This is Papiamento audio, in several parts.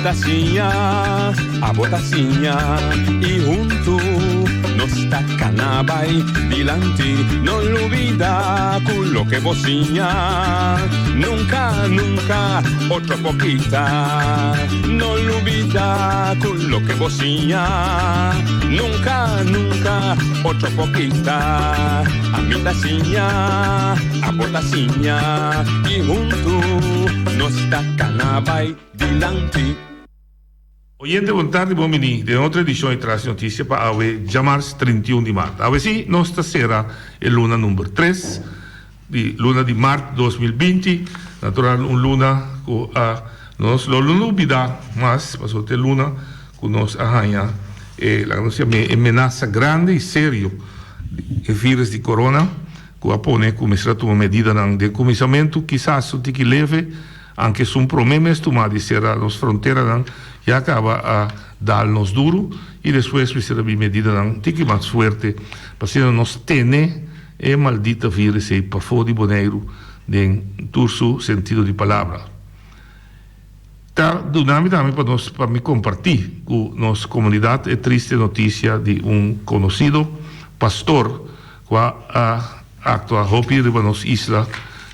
ta siña, abo ta siña y huntu nos ta cana bay dilanti. No lubida cu loke bo siña nunca, nunca otro por kita. No lubida cu loke bo siña nunca, nunca otro por kita. Ami ta siña, abo ta siña y huntu nos ta cana bay dilanti. Oyente bon tardi bon bini den otro edicion di Tras di Noticia pa awe djamars 31 di mart. Awe si nos ta cera e luna number tres di luna di mart 2020, natural un luna cu a nos lo no lubida mas pasobra ta e luna cu nos a haya e laga nos yam'e e menasa grandi y serio di e virus di corona cu a pone cu mester a tuma medidanan den cuminsamentu kisas un tiki leve. Anke esun promé mes tumá di sera nos fronteranan ya kaba a dal nos duru i despues mester a bin medidanan tiki mas fuerte pa asina nos tene e maldita virus ei pafó di Boneiru den tur su sentido di palabra. Ta duna mi tambe pa nos pa mi kompartí ku nos komunidat e triste notisia di un konosido pastor ku a Actua hopi riba nos isla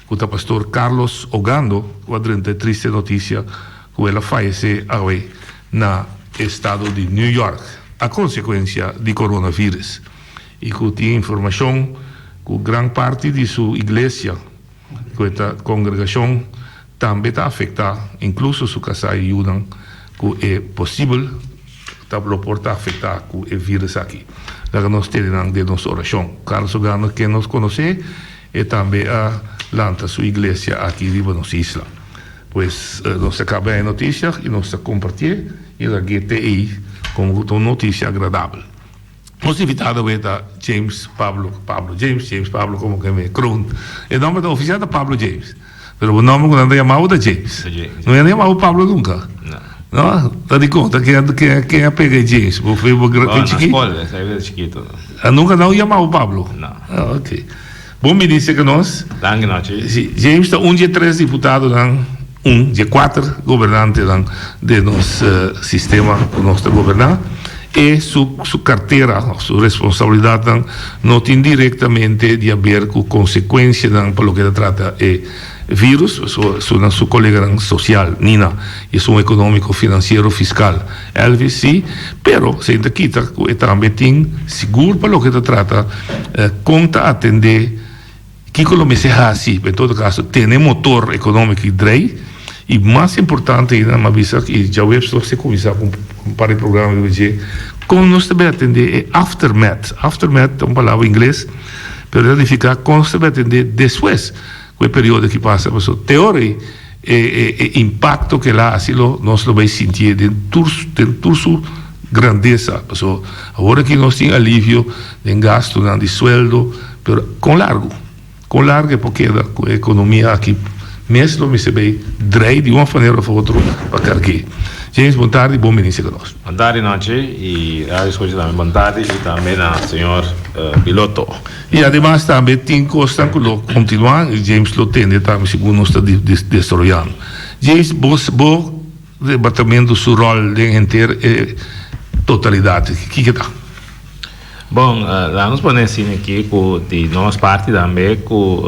cu ta Pastor Carlos Ogando cu a drenta e triste noticia cu el a fayece awe na estado di New York a consecuencia di coronavirus y cu tin informacion cu gran parti di su iglesia cu e ta congregacion tambe ta afecta incluso su casa y yunan cu e posibel ta lo por ta afecta cu e virus aki. Laga nos tene nan den nos oracion. Carlos Ogando ken nos conoce e tambe a lanta su iglesia aki riba nos isla. Pues nos ta caba e noticia y nos ta compartie y lag'e te ey como cu ta un noticia agradabel. Nos invitado awe ta James Pablo, Pablo James, James Pablo como ke me kroon. E nomber ta oficial ta Pablo James. Pero bo nomber ku nan ta yama bo ta James. No nan yama bo Pablo nunka. No. No? Ta dikon? Ta ken ken ken a pega e James? Bo fe bo gra fe chikito? Na skol, esei fe chikito. A nunka nan yama bo Pablo? No. Ah, ok. Bon bini serka nos. Danki nochi. Si, James ta un dje tres diputadonan, un dje kuater gobernantenan den nos sistema ku nos ta goberná. E su su kartera òf su responsabilidatnan no tin direktamente di haber ku konsekuensianan pa loke ta trata e virus, pasobra esunnan su koleganan sosial, Nina, i esun ekonómiko, finansiero, fiskal, Elvis, si, pero esei ta kita ku e tambe tin sigur pa loke ta trata kon ta atendé. Kiko lo mester hasi pa en todo kaso tene motor ekonómiko i drei? I mas importante ainda mi a bisa i djaweps nos te kuminsá ku un par di programa riba dje, kon nos ta bai atendé e aftermath. Aftermath ta un palabra ingles pero ta nifiká kon nos ta bai atendé despues ku e periodo aki pasa. Pasobra te ora ei e e impakto ku el a hasi lo nos lo bai sintié den tur den tur su grandesa. Pasobra awor aki nos tin alivio den gastunan di sueldo. Pero kon largu? Kon largu e por keda ku e ekonomia aki mes lo mester bay drei di un manera of otro pa karg'é? James, bon tardi, bon bini serka nos. Bon tardi nochi y radio escucha tambe bon tardi y tambe na señor piloto. Y ademas tambe tin cosnan cu lo continua y James lo tende tambe segun nos ta desaroyando. James, bo bo departamento su rol den henter e totalidad aki, kiko ta? Bon, laga nos pone asina aki ku di nos parti tambe ku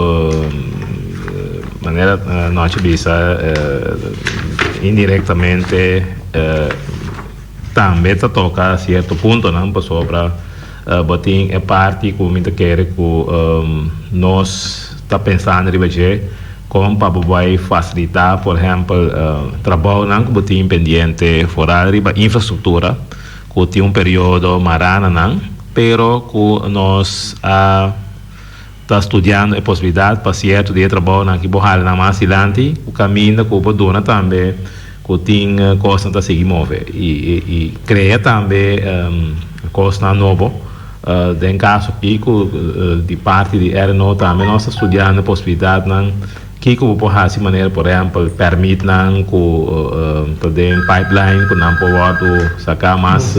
manera Nochi bisa indirektamente tambe ta toka sierto puntonan pasobra bo tin e parti ku mi ta kere ku nos ta pensando riba dje kon pa bo bai fasilitá por ehèmpel trabounan ku bo tin pendiente foral riba infrastruktura. Ku tin un periodo mará na nan, pero ku nos a ta studiando e posibilidat pa sierto di e trabounan aki bo hala nan mas dilanti, ku kaminda ku bo duna tambe ku tin kosnan ta sigui move i krea tambe kosnan nobo. Den kaso aki ku di parti di RNO tambe nos ta studiando e posibilidatnan. Kiko bo por hasi manera por ehempel permitnan ku ta den pipeline ku nan por wòrdu saká mas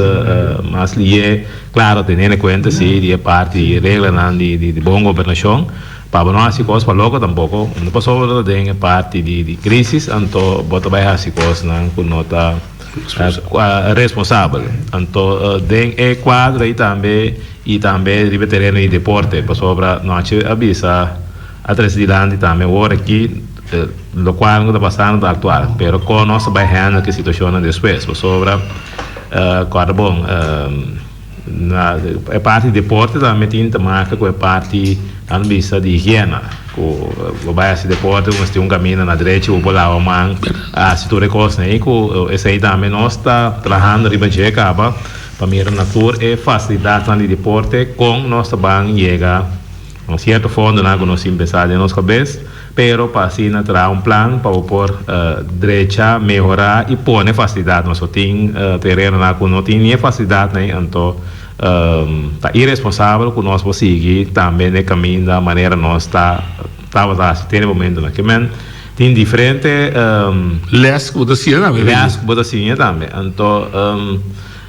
mas lié? Klaro teniendo en kuenta si di e parti di reglanan di di bon gobernashon pa bo no hasi kos pa loko tampoko no pasobra bo ta den e parti di di krisis anto bo ta bai hasi kosnan ku no ta. Responsabel. Anto den e kuadro ei tambe i tambe riba e tereno di deporte pasobra nochi a bisa a trese dilanti tambe awor aki lokual ku ta pasando ta aktual pero kon nos ta bai handle ku e situashonnan despues pasobra kòrda bon Na e parti di deporte tambe tin ta maka ku e parti nan bisa di higiena ku bo bai hasi deporte bo mester tin un kaminda na drechi bo por laba man hasi tur e kosnan ei ku esei tambe nos ta trahando riba dje kaba pa mira na tur e fasilidatnan di deporte kon nos ta ban yega un sierto fondonan ku nos tin pensa den nos kabes. Pero pa asina traha un plan pa bo por drecha, mehora y pone facilidad. Nos tin terenonan cu no tin ni e facilidadnan ey, anto ta iresponsabel cu nos por sigui tambe n'e caminda manera nos ta tabata haci te n'e momentonan. Ke men tin diferente. Les cu bo ta siña tambe. Les cu bo ta siña tambe. Anto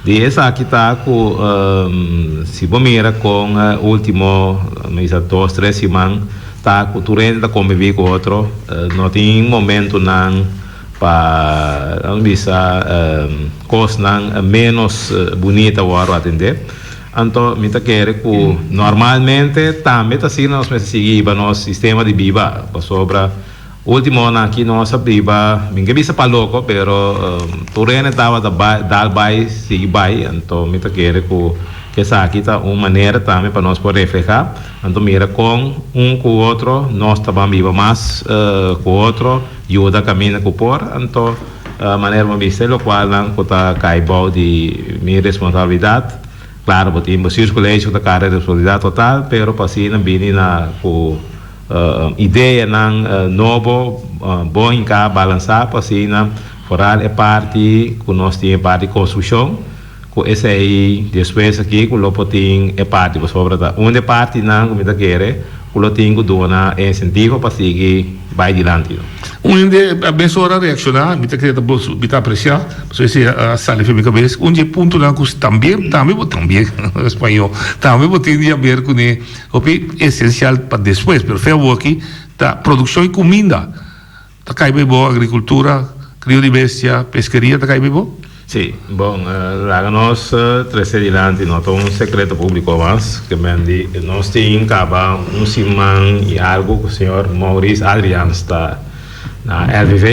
di esaki ta cu si bo mira con ultimo, mi bisa dos, tres siman. Ta ku tur hende ta konbibí ku otro. No tin momentunan pa nan bisa kosnan ménos bunita wòrdu atendé. Anto mi ta kere ku normalmente tambe ta asina nos mester sigui hiba nos sistema di biba pasobra últimonan aki nos a biba, mi no ke bisa pa loko, pero tur hende tabata bai dal bai sigui bai. Anto mi ta kere ku esaki ta un manera tambe pa nos por reflehá. Anto mira kon un ku otro nos ta ban biba mas ku otro, yuda kaminda ku por. Anto manera bo bisa e lokualnan ku ta kai bou di mi responsabilidat. Klaro bo tin bestuurscollege ku ta karga e responsabilidat total, pero pa asina bini na ku ideanan nobo, bon hinká, balansá pa asina foral e parti ku nos tin e parti konstrukshon. Ku esei despues aki ku lo por tin e parti pasobra ta un di e partinan ku mi ta kere ku lo tin ku duna e insentivo pa sigui bai dilanti. Un hende a mesora reakshoná, mi ta kere ta bo mi ta apresiá, pasobra esei a sali for mi kabes, un di e puntonan ku tambe tambe bo tambe spañó tambe bo tin di haber kuné hopi esensial pa despues pero fe awoki ta produkshon di kuminda. Ta kai bay bo agricultura, crio di bestia, pesqueria ta kai bay bo? Sí, bon, laga nos trece dilanti, no ta un secreto publico mas, ke men di nos tin caba un siman y algo cu señor Maurice Adriaans ta na LVV.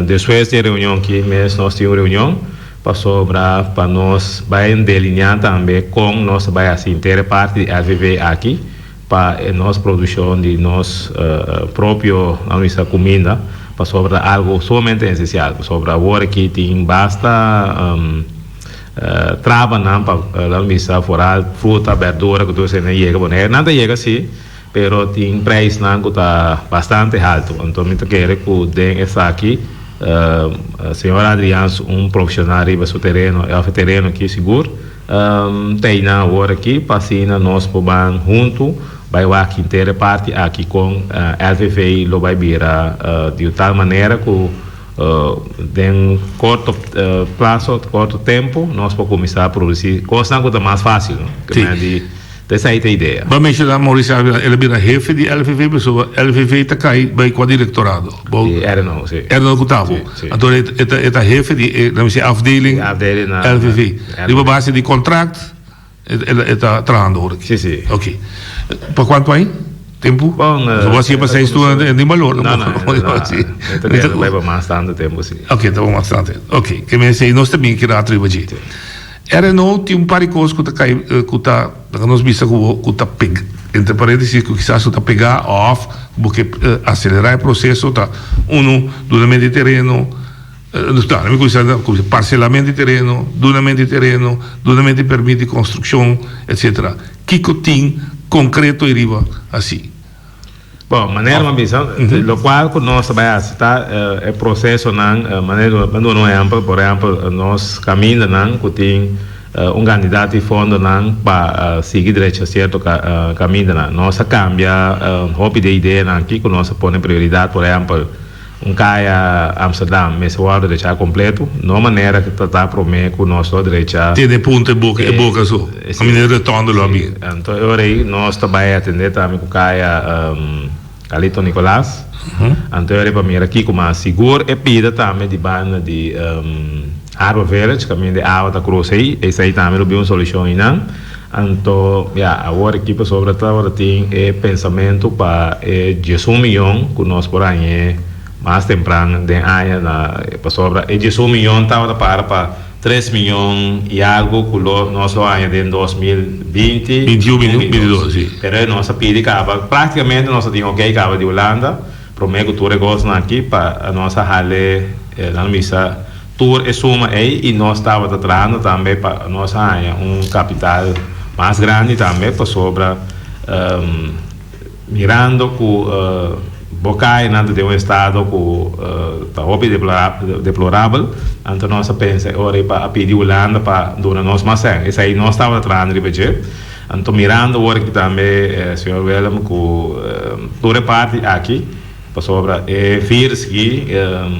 Despues di e reunion aki mes nos tin un reunion pasobra pa nos bay delinea tambe con nos ta bay haci inter e parti di LVV aki. Pa e nos produccion di nos propio, nan bisa, cuminda, pasobra ta algo sumamente esencial, pasobra awor aki tin basta trabanan pa, nan bisa, foral fruta, berdura cu tur esei yega Bonaire. Nan ta yega si, pero tin prijsnan cu ta bastante halto. Anto mi ta kere cu den esaki señor Adriaans, un profesional riba su tereno, of e tereno aki sigur, Teinan awor aki pa asina nos por ban huntu bai wak henter e parti aki kon LVV lo bai bira di un tal manera ku den korto plaso, korto tempu nos por kuminsá produsí kosnan ku ta mas fásil. Ta esei ta e idea. Bo a menshoná Mauricio Ávila, el a bira hefe di LVV pasobra LVV ta kai bai kua direktorado? Bou Di RNO, si. RNO ku ta bo. Si, si. Anto e ta e ta hefe di e laat mi sey afdeling Di afdeling na LVV. Riba base di kontrakt e ta trahando ora aki. Si, si. Oké. Pa kuantu aña? Tempu? Bon, Bo a siña pa seis tur e tin balor. No, no, e ta keda bai pa mas tantu tempu si. Oké, ta pa mas tantu. Oké, ke men esei nos ta bin keda riba dje. RNO tin un par di kos ku ta kai ku ta laga nos bisa ku bo ku ta peg entre paréntesis ku kisas ku ta pegá òf ku bo ke aselerá e proseso ta unu dunament di tereno no mi kuminsá kuminsá parselament di tereno dunament di tereno dunament di permit di konstrukshon etsetera kiko tin konkreto ariba hasi. Bon, manera mi a bisa, lokual ku nos ta bai hasi ta e prosesonan, manera mi a duna un ehèmpel, por ehèmpel nos kamindanan ku tin un kantidat di fondonan pa sigui drecha sierto kamindanan. Nos a kambia hopi di e ideanan aki ku nos a pone prioridat, por ehèmpel un kaya Amsterdam mester wòrdu drechá kompleto, no manera ku ta ta promé ku nos lo drecha. Tene punto e boka e boka so. Caminda di rotonde lo a bin. Anto e ora ei nos ta bai atendé tambe ku kaya Carlito Nicolas. Anto e ora ei pa mira kiko mas. Sigur e pida tambe di banda di. Harbor Village kaminda e awa ta krusa ei, esei tambe lo bin un solushon einan. Anto ya, awor aki pasobra tabata tin e pensamentu pa e diesun miyon ku nos por hañ'é mas tempran den aña na pasobra e diesun miyon tabata para pa tres miyon i algu ku lo nos lo haña den 2020, 2022. Pero nos a pidi kaba, praktikamente nos a tin okey kaba di Hulanda. Promé ku tur e kosnan aki pa nos a hale nan bisa tur e suma ei i nos tabata trahando tambe pa nos a haña un kapital mas grandi tambe pasobra mirando ku bo kayanan ta den un estado ku ta hopi deplorabel anto nos a pensa e ora ei pa a pidi Hulanda pa duna nos mas sèn esei nos tabata trahando riba dje. Anto mirando awor aki tambe señor Willem cu tur e parti aki pasobra e virus aki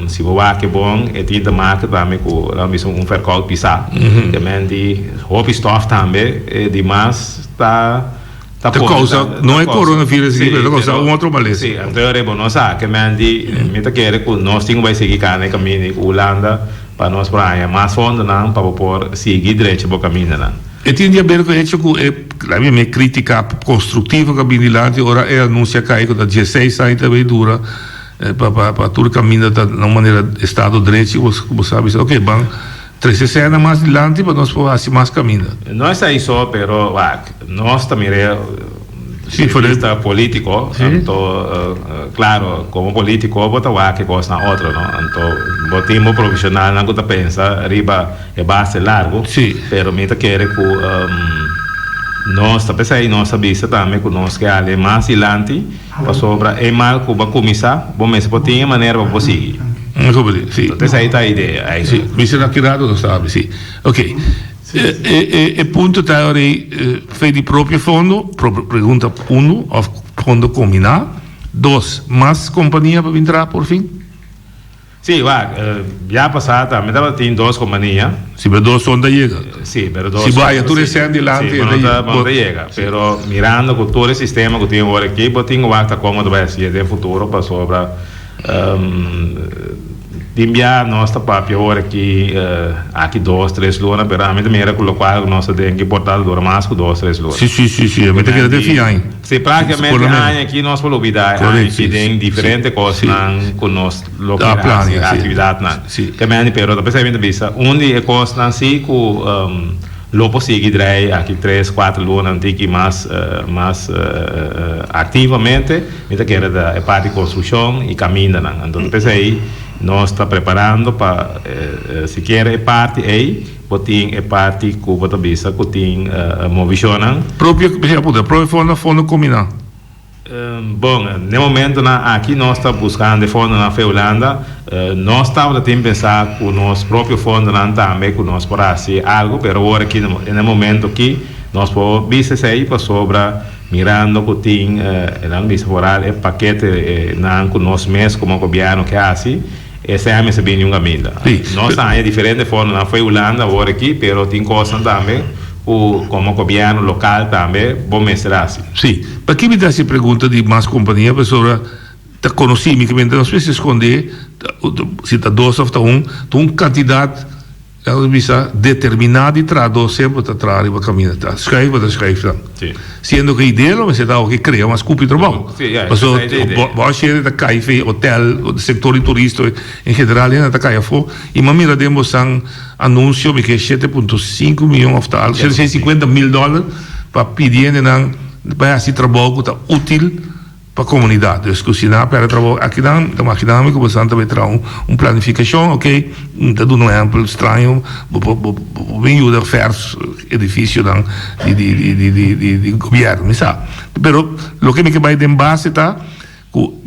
si bo wak e bon e tin te maken tambe cu nan bisa un verkoud pisa te men di hopi stof tambe e dimas ta Ta causa no e coronavirus aki pero ta causa un otro malesa. Si anto e bo no sa ke men di mi ta kere cu nos tin cu bay sigui cana e caminda cu Hulanda pa nos por haña mas fondonan pa bo por sigui drecha bo camindanan. E tin di haber ku e hecho ku e, la mi e kritika konstruktivo ku a bin dilanti ora e anunsia kai ku ta dieseis aña ta bay dura pa pa pa tur kaminda ta na un manera estado drechi ku bo sa bisa oke ban trese sèna mas dilanti pa nos por hasi mas kaminda. No esei so pero wak nos ta mira Sí, for de vista politico, sí. Anto, claro, como politico bo ta wak e cosnan otro, no? Anto, bo tin bo profesionalnan cu ta pensa riba e base largo, sí. Pero mi ta kere cu nos ta p'esey nos a bisa tambe cu nos ke hali mas dilanti, pasobra e mal cu bo a cuminsa, bo mester por tin e manera pa bo sigui. Sí. P'esey ta e idea. Sí, mi ta kere rato nos ta habla, sí. Ok. E punto ta ora ei fe di propio fondo, pregunta uno, of fondo kombiná. Dos, mas kompania pa bin traha por fin? Sí, wak, ya pasá tambe tabatin dos kompania. Sí, pero dos son ta yega. Sí, pero dos Si bo haya tur e sèn dilanti, e ta yega. Sí, bo no ta yega. Pero mirando ku tur e sistema ku tin awor aki, bo tin ku wak ta komo ta bai hasié den futuro pasobra Tin bia nos ta papia ora ki aki dos, tres luna, pero ami ta mira ku lokual ku nos ta den ki por ta dura mas ku dos, tres luna. Si, si, si, si. Ami ta kere te fin aña. Si, praktikamente aña aki nos por lubida e aña aki den diferente kosnan ku nos lo kere hasi, aktividatnan. Ke meni, pero ta p'esei mi ta bisa, un di e kosnan si ku Lo por sigui drei aki tres, kuater luna un tiki mas mas aktivamente. Mi ta kere ta e parti konstrukshon i kamindanan. Anto ta p'esei nos ta preparando pa sikiera e parti ei bo tin e parti ku bo ta bisa ku tin movishonnan. Propio, propio fondo, fondo kombina. Bon, n'e momentonan aki nos ta buskando e fondonan fe Hulanda. Nos tabata tin pensá ku nos propio fondonan tambe ku nos por hasi algu, pero awor aki n'e momento aki nos por bisa esei pasobra mirando ku tin e nan bisa foral e paketenan ku nos mes komo gobièrnu ke hasi, esei a mester bini un kaminda. Nos ta haña diferente fondonan fo'i Hulanda awor aki, pero tin kosnan tambe ku komo gobièrnu lokal tambe bo mester hasi. Sí. P'aki mi ta hasi e pregunta di mas kompania pasobra ta konosí mi kimente nos mester skondé si ta dos òf ta un, ta un kantidat laga nos bisa determiná di trahadó semper ta traha riba kaminda ta schuif bo ta schuif nan. Siendo ku e idea lo mester ta oke krea mas kupi trabou. Pasobra bo a shende ta kai fe hotel, sektor di turisto en general hende ta kai afó i mi a mira den bosan Anuncio mi ke 7.5 miyon of ta algo, 750 mil dollar pa pidi hendenan bai haci trabou cu ta util pa comunidad. Dus cu si nan a perde trabou akinan, ta makina mi cu bosan ta bai traha un planificacion, ok, mi ta duna un ehempel straño, bo por bo por bin yuda vers edificionan di di di di di gobierno, mi sa. Pero loke mi ke bai den base ta. Ku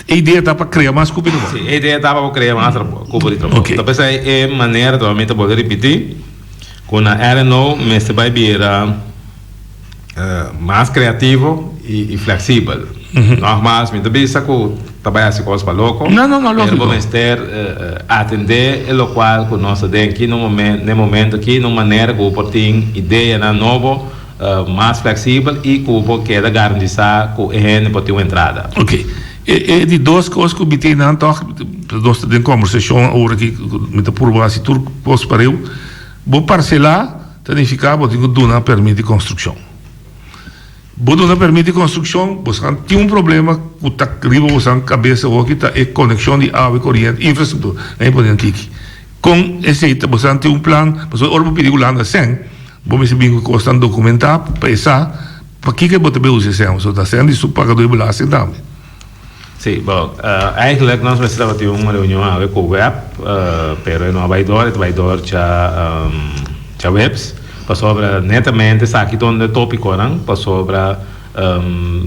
e idea ta pa krea mas kupo di trabou. Sí, e idea ta pa krea mas kupo di trabou. Oké. Ta p'esei e manera ta mi ta bolbe ripití ku na RNO mester bai bira mas kreativo i fleksibel. Nògmas mi ta bisa ku ta bai hasi kos pa loko. No, no, no, Pero lógiko. bo mester atendé e lokual ku nos ta den aki na e momento aki na un manera ku bo por tin ideanan nobo. Mas fleksibel i ku bo keda garantisá ku e hende por tin un entrada. Ok. E e di dos kos ku mi tin nan tòg, nos ta den kòmbersashon awor aki, mi ta purba hasi tur kos pareu. Bo parselá ta nifiká bo tin ku duna pèrmit di konstrukshon. Bo duna pèrmit di konstrukshon, bosan tin un problema ku ta riba bosan kabes awoki ta e konekshon di awa i koriente, infrastruktura, nan e pone nan tiki. Kon esei ta? Bosan tin un plan? Pasobra ora bo pidi Hulanda sèn, bo mester bin ku kosnan dokumentá pa e sa pakiko bo ta bai usa e sèn, pasobra ta sèn di su pagadó di belasting tambe. Sí, bon, eigenlijk nos mester tabatin un reunion awe ku web, pero e no a bai dor, e ta bai dor dja djaweps, pasobra netamente esaki ta un di e tópikonan, pasobra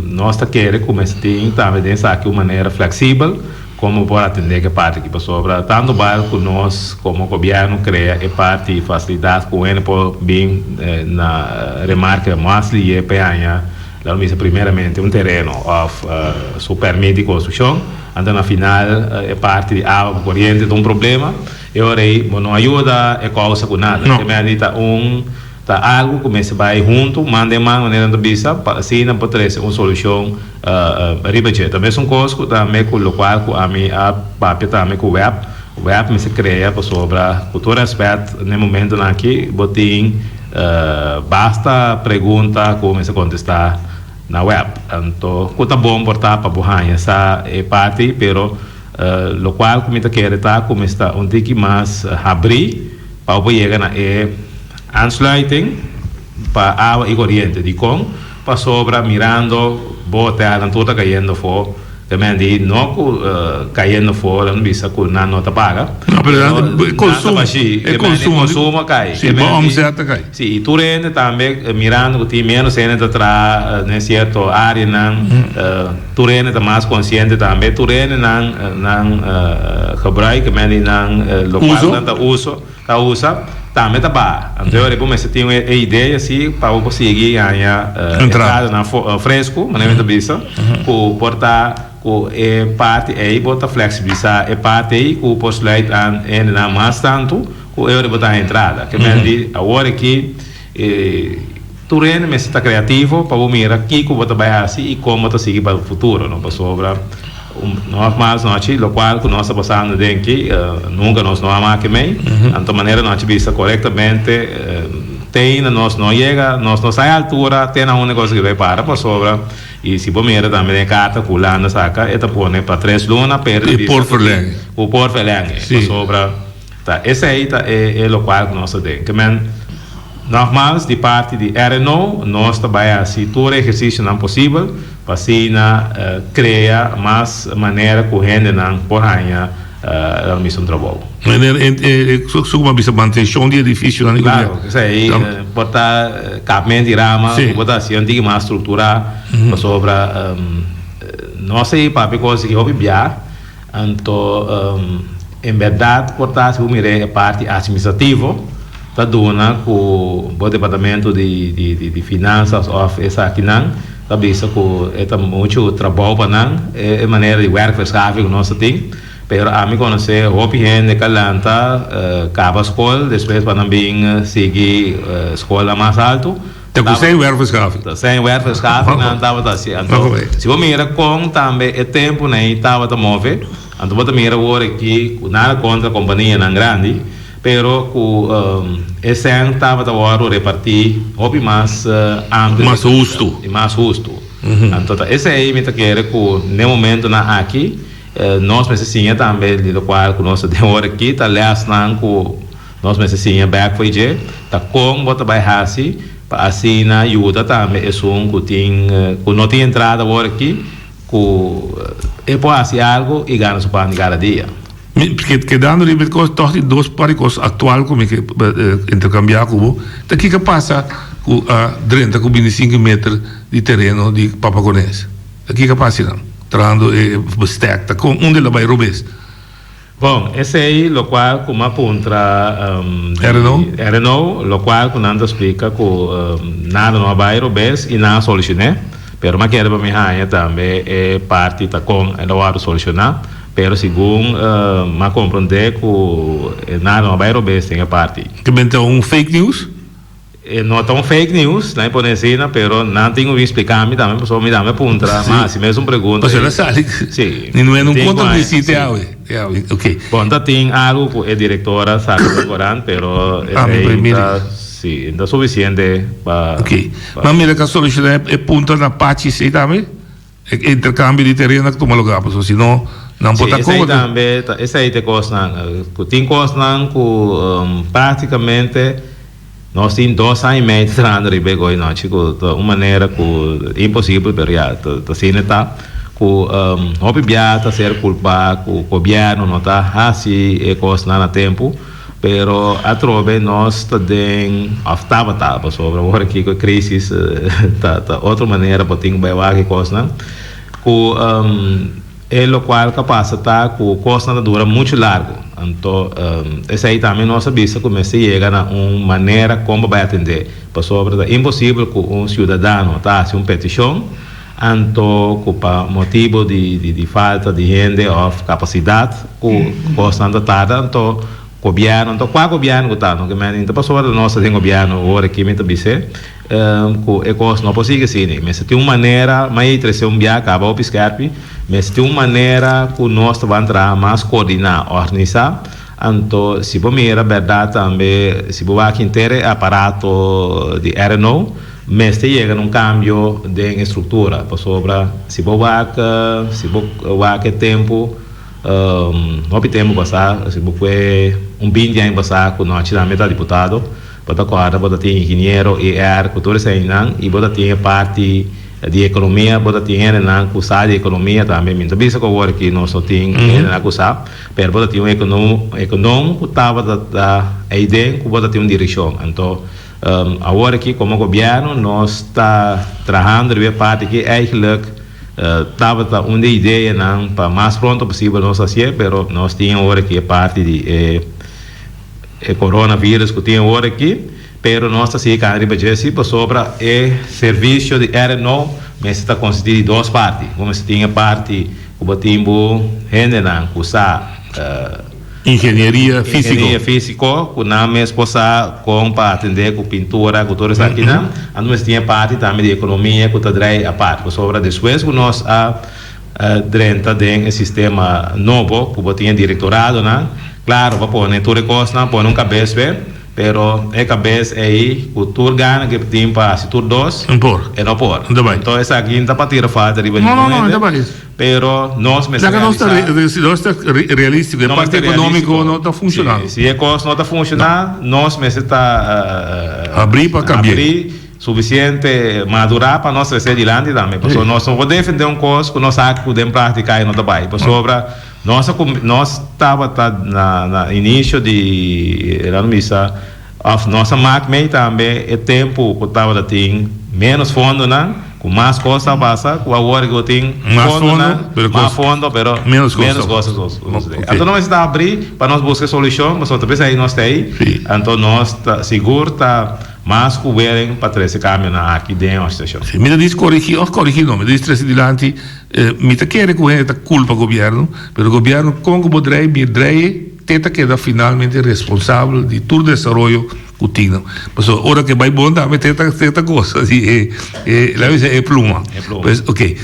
nos ta kere ku mester tin tambe den esaki un manera fleksibel komo por atendé ku e parti aki, pasobra tantu bal ku nos komo gobièrnu krea e parti fasilidat ku hende por bin na remarke mas lihe pa e haña. Lo mester primeramente un tereno of su permit di construccion, anto na final e parti di awa cu coriente ta un problema, e ora ey bo no a yuda e causa cu nada. No. Te mende ta un ta algo cu mester bay hunto, man den man manera nan ta bisa, pa asina por trece un solucion riba dje. Ta mesun cos cu tambe cu locual cu ami a papia tambe cu web, web mester crea pasobra cu tur respet na e momentonan aki bo tin. Basta pregunta ku mester kontestá na web. Anto ku ta bon por ta pa bo haña sa e parti, pero lokual ku mi ta kere ta ku mester ta un tiki mas habrí pa bo por yega na e aansluiting pa awa i koriente. Dikon? Pasobra mirando bo hotelnan tur ta kayendo afó. Te men di no cu cayendo for nan bisa cu nan no ta paga. No, pero nan e consumo, e consumo, consumo a cay. Si, bo omzet a cay. Si, y tur hende tambe mirando cu tin menos hende ta traha den cierto areanan, tur hende ta mas consciente tambe, tur hende nan nan gebruik, men di nan locual nan ta uso. Ta usa, tambe ta baha. Anto e ora bo mester tin e idea si pa bo por sigui haña entradanan fresku, manera mi ta bisa, ku por ta ku e parti ei bo ta fleksibilisá e parti ei ku por sluit aan hendenan mas tantu ku e ora bo ta haña entrada. Ke men di awor aki tur hende mester ta kreativo pa bo mira kiko bo ta bai hasi i kon bo ta sigui pa futuro, no? Pasobra. Nogmaals nochi, locual cu nos ta pasando den aki, nunca nos no a maki mey. Anto manera nochi bisa corectamente, te ainda nos no yega, nos no sa e altura te na unda cosa ki bay para, pasobra, y si bo mira tambe den e carta cu Hulanda saca, e ta pone pa tres luna, pero E por verlengen. Cu por verlengen, pasobra ta esey ta e locual cu nos ta den. Ke men, nogmaals, di parti di RNO, nos ta bay haci tur e ehercicionan posibel, Pa asina krea mas manera ku hendenan por haña nan mismo trabou. Meneer, su ku a bisa mantenshon di edifisionan di Klaro, esei por ta kapment di rama ku bo ta hasi un tiki mas strukturá pasobra nos ei papia kos di hopi bia. Anto, en bèrdat por ta si bo mira e parti atministrativo ta duna ku bo departamento di finansas òf esakinan ta bisa ku e ta muchu trabou pa nan e manera di wèrkverschafing ku nos ta tin. Pero ami konosé hopi hende ka lanta kaba skol despues pa nan bin sigui skolnan mas altu. Ta ku zijn werfverschaving. Ta zijn werfverschaving nan tabata hasi. Anto, si bo mira kon tambe e tempunan ei tabata move, anto bo ta mira awor aki ku nada kontra kompanianan grandi, pero ku e sèn tabata wòrdu repartí hopi mas amplio. Mas hustu. I mas hustu. Anto ta esei mi ta kere ku n'e momentunan aki nos mester siña tambe di lokual ku nos ta den awor aki ta lèsnan ku. Nos mester siña bek fo'i dje ta kon bo ta bai hasi pa asina yuda tambe esun ku tin ku no tin entrada awor aki ku e por hasi algu i gana su pan di kada dia. Mi kedando riba e kos tòg tin dos par di kos aktual ku mi ke interkambiá ku bo. Ta kiko a pasa ku a drenta ku bintisinko meter di tereno di Papa Kones? Ta kiko a pasa einan trahando e bestek? Ta kon unda el a bai robes? Bon, esei lokual ku m'a puntra di RNO, lokual ku nan ta splika ku nada no a bai robes i nan a solushoné, pero m'a kere pa mi haña tambe e parti ta kon el a wòrdu solushoná, pero segun m'a komprondé ku nada no a bai robes den e parti. Ke benta un fake news? E no ta un fake news, nan e pone asina, pero nan tin ku bin splika mi tambe, pasobra mi tambe a puntra, ma hasi mes un pregunta. Pasobra el a sali, Sí. ni no e no Tin ku kontra haña, di te sí. awe, te awe, ok. Bon, ta tin algu ku e direktora sali den korant, pero Ah, mi esei por mira. ta, sí, no ta sufisiente pa, Ok. pa. Ma mira ku a solushoná e punto na Pachis ei tambe? E interkambio di tereno a tuma lugá, pasobra si no nan por Sí, ta esei koba. tambe ta, esei ta e kosnan. Ku tin kosnan ku práktikamente nos tin dos aña i mei ta trahando riba e goi nochi, ku ta un manera ku imposibel, pero ya, ta asina e ta, ku hopi bia ta ser kulpá ku gobièrnu no ta hasi e kosnan na tempu. Pero atrobe nos ta den, of tabata, pasobra awor aki ku e crisis ta ta otro manera bo tin ku bai wak e kosnan, ku e lokual ka pasa ta ku kosnan ta dura muchu largu. Anto esei tambe nos a bisa ku mester yega na un manera kon pa bai atendé, pasobra ta imposibel ku un siudadano ta hasi un petishon anto ku pa motibu di di falta di hende òf kapasidat ku kosnan ta tarda anto gobièrnu anto kua gobièrnu ku ta no ke men ta pasobra nos ta den gobièrnu awor aki mi ta bis'é ku e kos no por sigui asina mester tin un manera mai trese un bia kaba hopi skèrpi mester tin un manera ku nos ta ban traha mas koordiná òrganisá anto si bo mira bèrdat tambe si bo wak henter e aparato di RNO. Mester yega na un cambio den e structura, pasobra si bo wak, si bo wak e tempo, hopi tempo pasa, si bo kue un binti aña pasa cu nochi tambe ta diputado, bo ta corda bo ta tin ingeniero, IR, cu tur eseinan, y bo ta tin e parti di economia, bo ta tin hendenan cu sa di economia tambe, mi no ta bisa cu awor aki nos no tin hendenan cu sa, pero bo ta tin un econom cu tabata ta eiden cu bo ta tin un direccion, anto. Awor aki komo gobièrnu nos ta trahando riba e parti aki. Eigenlijk tabata un di e ideanan pa mas pronto posibel nos hasié, pero nos tin awor aki e parti di e e coronavirus ku tin awor aki, pero nos ta sigui kana riba dje si pasobra e servisio di RNO mester ta konsistí di dos parti. Bo mester tin e parti ku bo tin bo hendenan ku sa. Ingenieria físiko. Ingenieria físiko, ku nan mes por sa kon pa atendé ku pintura, ku tur esakinan. Anto mester tin e parti tambe di ekonomia ku ta drei apart. Pasobra despues ku nos a drenta den e sistema nobo, ku bo tin e direktoradonan, klaro bo a pone tur e kosnan, pone un kabes p'e. Pero e kabes ei ku tur gana ke tin pa hasi tur dos, No por. e no por. No ta bai. Enton esaki no ta pa tira falta riba No, no, ningun no, hende, no ta bai. pero nos mester Laga nos ta realisa. re, nos ta re, realístico. E Nos parte mester económico realístico. no ta funcionando. Si, si e kos no ta funciona, nos mester ta Abrí pa cambi'é. abrí suficiente madurá pa nos trese dilanti tambe. Pasobra Sí. nos no por defende un kos ku nos sa ku den práctica e no ta bai. Pasobra Nos a cum nos tabata na na inicio di laat mi bisa of nos a mak mei tambe e tempo cu tabata tin menos fondonan cu mas cos ta pasa cu awor cu tin Mas fondo, fondonan pero mas cos fondo pero menos cos menos ta cos ta pasa. sucede. Ok. Anto nos mester ta abri pa nos busca solucion pasobra ta bisa ahí nos ta ahí Sí. anto nos ta sigur ta mas cu weren pa trece cambionan aki den e organisacion. Sí, mi ta dis corigi of corigi no, mi ta dis trece dilanti Mi ta kere ku hende ta kulpa gobièrnu, pero gobièrnu kon ku bo drei mi drei te ta keda finalmente responsabel di tur desaroyo ku tin. Pasobra ora ku e bai bon tambe te ta te ta gosa di e e laga bisa e pluma. Pues oke.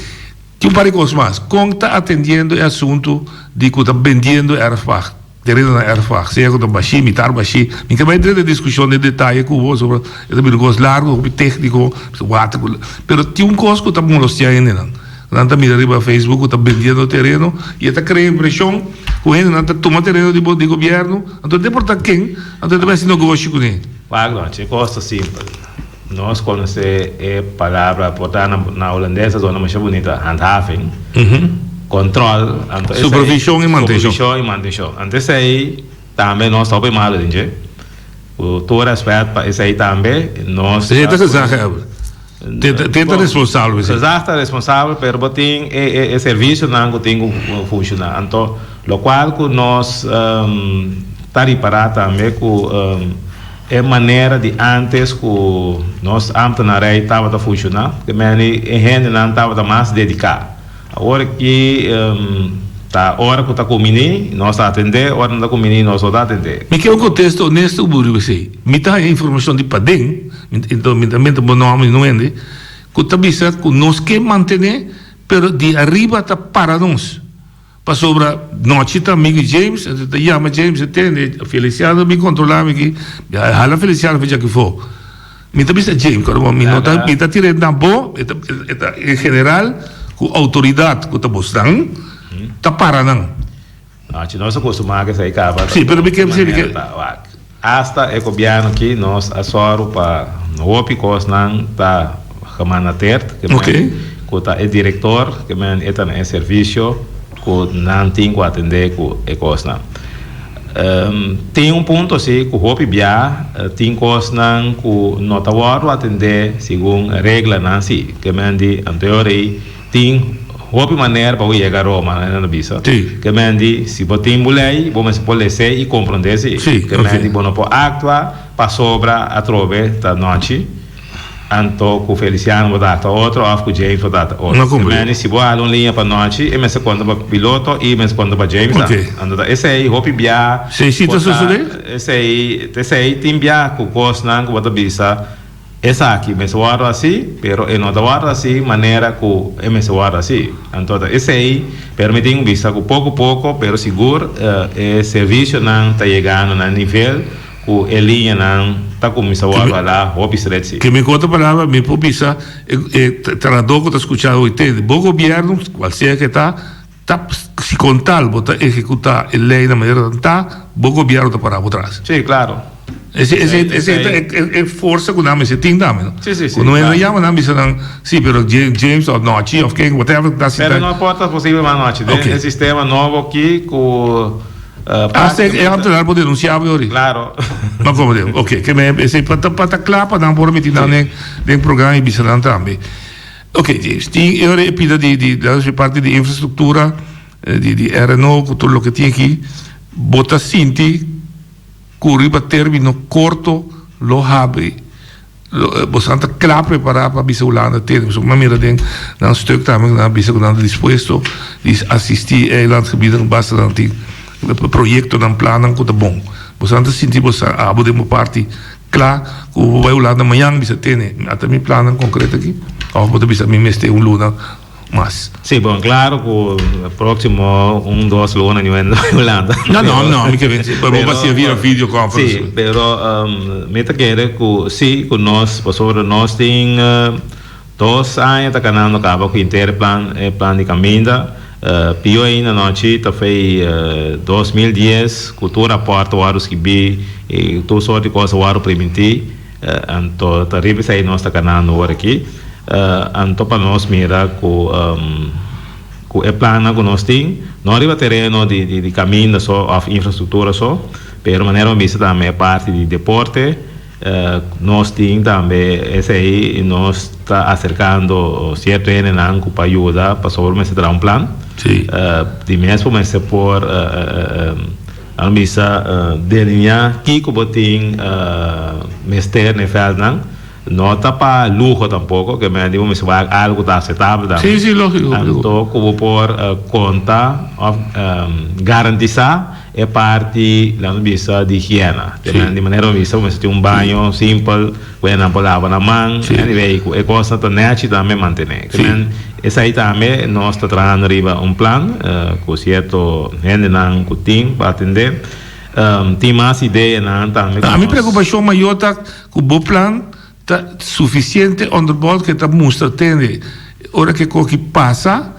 Tin un par di kos mas. Kon ta atendiendo e asuntu di ku ta bendiendo e erfpacht? Tereno na erfpacht, sea ku ta bashí, mitar bashí. Mi ke bai drenta diskushon den detaye ku bo pasobra e ta bira un kos largu, hopi tékniko, water ku. Pero tin un kos ku ta molestiá hendenan. Nan ta mira riba Facebook ku ta bendiendo tereno i e ta krea impreshon ku hendenan ta tuma tereno di bo di gobièrnu, anto no ta importá ken, anto e ta bai hasi negoshi kuné. Wak nochi, e kos ta simpel. Nos conoce e palabra por ta na holandes ta zona masha bunita, handhaving, control, anto esey, Supervision y mantencion. Supervision y mantencion. Anto esey tambe nos ta hopi malo den dje. Cu tur respet pa esey tambe nos Esey ta gezaghebber. Te ta responsabel esey. Gezag ta responsabel pero bo tin e servicionan cu tin cu funciona. Anto locual cu nos ta ripara tambe cu. E manera di antes ku nos ambtenarij tabata funshoná, ke meni e hendenan tabata mas dediká. Awor aki ta ora ku ta kuminí nos ta atendé, ora no ta kuminí nos no ta atendé. Mi ke un kontesto onesto ku bo riba esei. Mi ta haña informashon di paden. Mi ta menta bo nòmber di no hende ku ta bisa ku nos ke mantené pero di ariba ta para nos. Pasobra nochi ta amigu James, e ta yama James, e tende, Feliciano bin kontrolá mi aki, hala Feliciano for djaki afó. Mi ta bisa James, kòrda bo, mi no ta, mi ta tir'é na bo, e ta, e ta en general ku outoridat ku ta bosnan ta para nan. Nochi nos a kustumá ku esei kaba. Sí, pero mi ke, sí, mi ke. Asta e gobièrnu aki nos a sòru pa hopi kosnan ta gemanateerd, ke men ku ta e direktor, ke men e ta na e servisio ku nan tin ku atendé ku e kosnan. Tin un punto si ku hopi bia tin kosnan ku no ta wòrdu atendé segun reglanan si, ke men di anto rei Tin hopi manera pa bo yega Roma, nan ta bisa. Ke men di, si bo tin bo lei, bo mester por les'é i komprondé si. Ke men di, bo no por aktua pasobra atrobe ta nochi, anto ku Feliciano bo ta aktua otro òf ku James bo ta aktua otro. Ke men di, si bo hala un liña pa nochi, e mester konta pa piloto i mester konta pa James tambe. Anto ta esei hopi bia por ta, esei, ta esei tin bia ku kosnan ku bo ta bisa. Esaki mester wòrdu hasí, pero e no ta wòrdu hasí manera ku e mester wòrdu hasí. Anto ta esei permití un bista ku poko poko pero sigur e servisionan ta yegando na nivel ku e liñanan ta kuminsá wòrdu halá hopi stret sí. Ke mi ku otro palabra mi por bisa e trahadó ku ta skuchá hoy tende, bo gobièrnu, kual sea ke ta, Ta si con tal bo ta ehecuta e ley na manera tan ta, bo gobierno ta para bo tras. Sí, claro. Ese, ese, ese ta e, e forsa cu nan mester tin tambe, no? Sí, sí, sí. Cu no hende yama nan bisa nan, sí, pero James of Nochi of ken, whatever, ta si Pero no por ta posible mas Nochi. Den e sistema nobo aki cu Hasta e ambtenaar por denuncia bo yori. Claro. No como de, ok, ke me, ese pa ta, pa ta cla pa nan por meti nan den, den programa y bisa nan tambe. Ok James, tin e ora e pida di di di parti di infrastructura di di RNO cu tur loke tin aki, bo ta sinti cu riba termino corto lo habri, lo boso ta cla prepara pa bisa Hulanda tene? Pasobra mi a mira den nan stuk tambe cu nan a bisa cu nan ta dispuesto di asisti e eilandgebieden basta nan tin proyectonan, plannan cu ta bon. Boso ta sinti boso abo den bo parti Kla ku bo bai Hulanda mañan bisa tene ata mi plannan konkreto aki òf bo ta bisa mi mester un luna mas? Sí, bon klaro ku próksimo un dos luna mi bai Hulanda. No, no, no, mi ke bin si bo bai siña via video conference. Sí, pero mi ta kere ku sí ku nos pasobra nos tin Dos aña ta kanando kaba ku henter e plan e plan di kaminda. Pio ainda nochi ta fei 2010 ku tur rapòrt ta wòrdu skibí i tur sort di kos a wòrdu primintí. Anto ta riba esei nos ta kanando ora aki. Anto pa nos mira ku ku e plannan ku nos tin no riba tereno di di kaminda so òf infrastruktura so pero manera bo bisa tambe e parti di deporte. Nos tin tambe esei i nos ta aserkando sierto hendenan ku pa yuda pasobra mester traha un plan. Di mes bo mester por nan bisa delineá kiko bo tin mester na e vèldnan. No ta pa luho tampoko, ke men di bo mester wak algu ku ta asetabel tambe. Anto ku bo por konta òf garantisá. E parti, laat nos bisa, di higiena. Te men di manera bo bisa bo mester tin un baño simpel, ku nan por laba nan man. Anyway, ku e kosnan ta nechi tambe mantené. Te men esei tambe nos ta trahando riba un plan ku sierto hendenan ku tin pa atendé. Tin mas ideanan tambe ku nos. Mi preokupashon mayor ta ku bo plan ta sufisiente onderbouwd ku e ta mustra tende ora ku e koki pasa.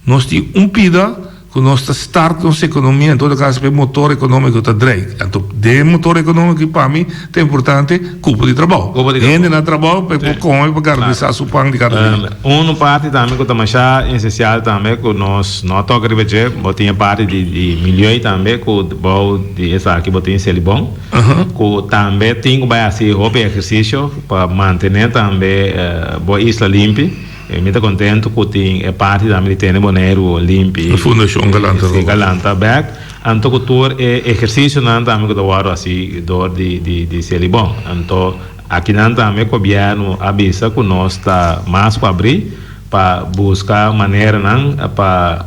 Nos tin un pida ku nos ta start nos ekonomia, en todo kaso e motor ekonomiko ta drei. Anto den e motor ekonomiko pa mi ta importante kupo di trabou. Hende na trabou pa e por kome pa garantisá su pan di kada dia. Un parti tambe ku ta masha esensial tambe ku nos no a toka riba dje, bo tin e parti di milieu tambe ku bou di esaki bo tin Selibon ku tambe tin ku bai hasi hopi ehersisio pa mantené tambe bo isla limpi. Mi ta kontentu ku tin e parti tambe di tene Boneiru limpi. E fundashon Galanta Sí, Galanta bèk. Anto ku tur e ehersisionan tambe ku ta wòrdu hasi dor di di di Selibon. Anto akinan tambe gobièrnu a bisa ku nos ta mas ku abrí pa buska maneranan pa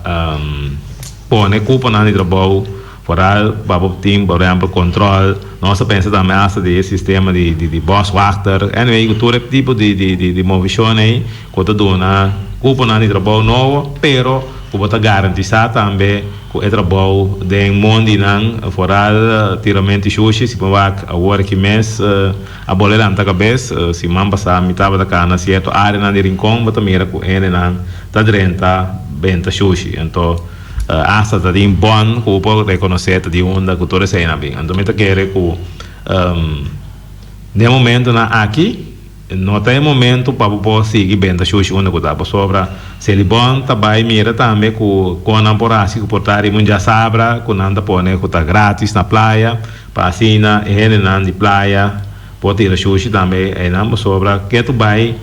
pone kuponan di trabou. Foral pa bo tin por ehempel control, nos ta pensa tambe hasta di e sistema di di boswachter, anyway cu tur e tipo di di di movicion ey cu ta duna cuponan di trabou nobo, pero cu bo ta garantisa tambe cu e trabou den mondinan, foral tiramento di shushi, si bo wak awor aki mes a bole lanta cabes, siman pasa mi tabata cana cierto areanan di Rincon bo ta mira cu hendenan ta drenta benta shushi, anto. Asta ta tin bon ku bo por rekonosé ta di unda ku tur eseinan bin. Anto mi ta kere ku den momentonan aki no ta e momento pa bo por sigui benta shushi unda ku ta pasobra Selibon ta bai mira tambe ku kon nan por hasi ku por ta riba un djasabra ku nan ta pone ku ta gratis na playa pa asina e hendenan di playa Por tira shushi tambe einan pasobra ke tu bai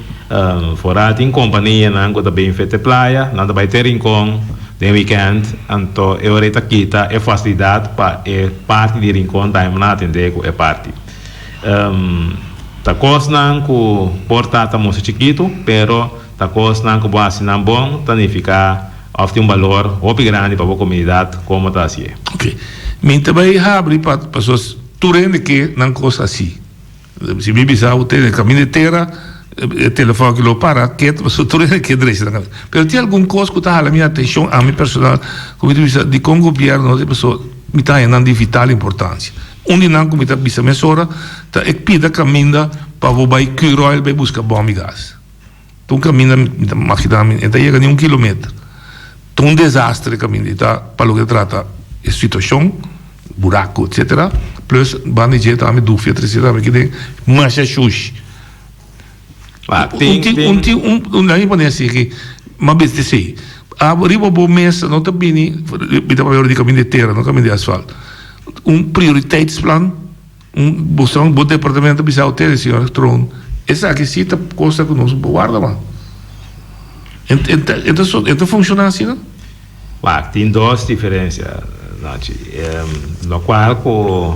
foral tin kompanianan ku ta bin fete playa, nan ta bai te Rincon den weekend, anto e ora ei ta kita e fasilidat pa e parti di Rincon tambe por nan atende ku e parti. Ta kosnan ku por ta ta mustra chikitu pero ta kosnan ku bo hasi nan bon ta nifiká òf tin un balor hopi grandi pa bo komunidat komo ta hasié. Ok, mi ta bai habri pa pasobra Tur hende ke nan kos hasi. Si mi bisa bo tene kaminda di tera, e telefòn aki lo para ketu pasobra tur hende ke drecha nan kaminda. Pero tin algun kos ku ta hala mi atenshon ami personal ku mi ta bisa dikon gobièrnu no ta pasobra mi ta haña nan di vital importansia. Un di nan ku mi ta bisa mesora ta e pida kaminda pa bo bai Curoil bai buska bòm di gas. Ta un kaminda mi ta magina mi e ta yega ni un kilometer. Ta un desastre e kaminda i ta pa loke ta trata e situashon, buraku etcetera, plus banda di dje tambe dufia trese tambe ki den masha shushi. Un tin un tin un laga mi pone asi ki mas bes di esei abo riba bo mesa no ta bini mi ta papia ora di kaminda di tera no kaminda di asfalt un prioriteitsplan. Un boson bo departamento bisa ustedes señor Troon esaki si ta cosa cu nos por warda man. E ta e ta funciona asina? Wak, tin dos diferencia Nochi. Locual cu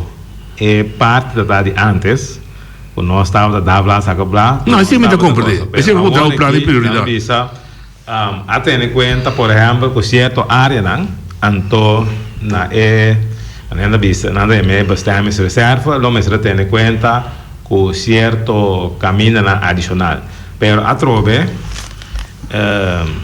e parti ta ta di antes cu nos tabata da bla saca bla. No, esey mi ta comprende. Esey mi por traha un plan di prioridad. A tene kuenta por ehèmpel ku sierto áreanan, anto na e nan ta bisa nan ta yama e bestemmingsreserve lo mester a tene kuenta ku sierto kamindanan adishonal. Pero atrobe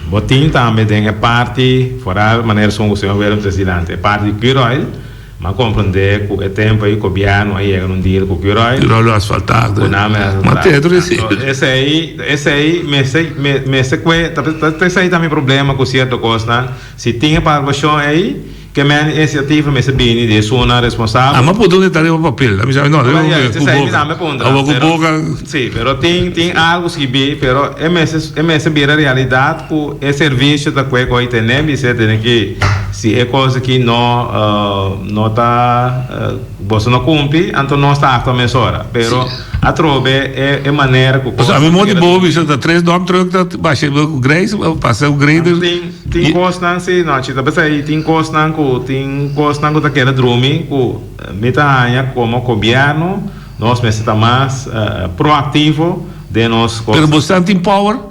bo tin tambe den e parti foral manera esun ku señor Willem ta dilanti e parti di Curoil. M'a comprende cu e tempo ey gobierno a yega na un deal cu Curoil. Curoil lo asfalta. Cu nan me Ma te tur esey. Anto esey, esey mester, mester cue, ta esey ta mi problema cu cierto cosnan. Si tin e palabracion ey, ke men iniciativa mester bini di esunnan responsabel. A m'a puntra un detaye riba papel. A mi sa no, riba papel cu boca. Awor cu boca. Si, pero tin, tin algo skibi, pero e mester, e mester bira realidad cu e servicio ta cue cu ey tene, bis'e tene ki. Si e kos aki no no ta boso no kumpli, anto nos ta aktua mesora. Pero atrobe e e manera ku kos. Pasobra mi moti bobo bisa ta tres dump truck ta basha ku grijs pasa ku grader. Tin tin kosnan si no chi ta p'esei tin kosnan ku tin kosnan ku ta keda drumi ku mi ta haña komo gobièrnu nos mester ta mas proaktivo den nos kos. Pero boso tin power?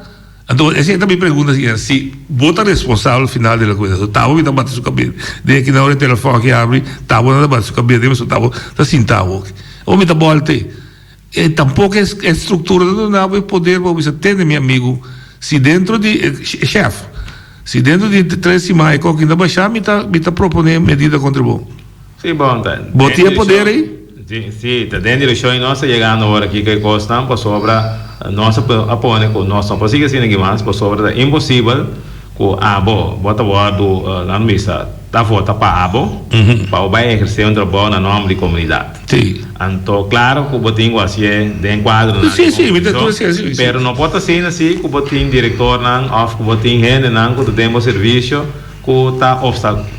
Anto esei ta mi pregunta siñor, si bo ta responsabel final di loke bo ta haci, tabo mi ta bati su cabes den aki na ora e telefon aki habri, tabo nan ta bati su cabes den pasobra tabo ta sinta awor, o mi ta bolte, e tampoco e structura ta duna bo e poder pa bo bisa tende mi amigo, si dentro di e chef, si dentro di tres siman e koki no basha mi ta mi ta propone medida contra bo. Sí, bon, ta Bo tin e poder ei? Sí, sí, ta den direccion y nos ta yegando ora aki cu e cosnan pasobra nos a pone cu nos no por sigui asina aki mas pasobra ta imposibel cu abo bo ta wordo nan bisa ta vota pa abo pa bo bay eherce un trabou na nomber di comunidad. Sí. Anto claro cu bo tin cu hacié den cuadronan di Sí, sí, mi ta tur sí, sí. Pero no por ta asina si cu bo tin directornan of cu bo tin hendenan cu ta den bo servicio Ku ta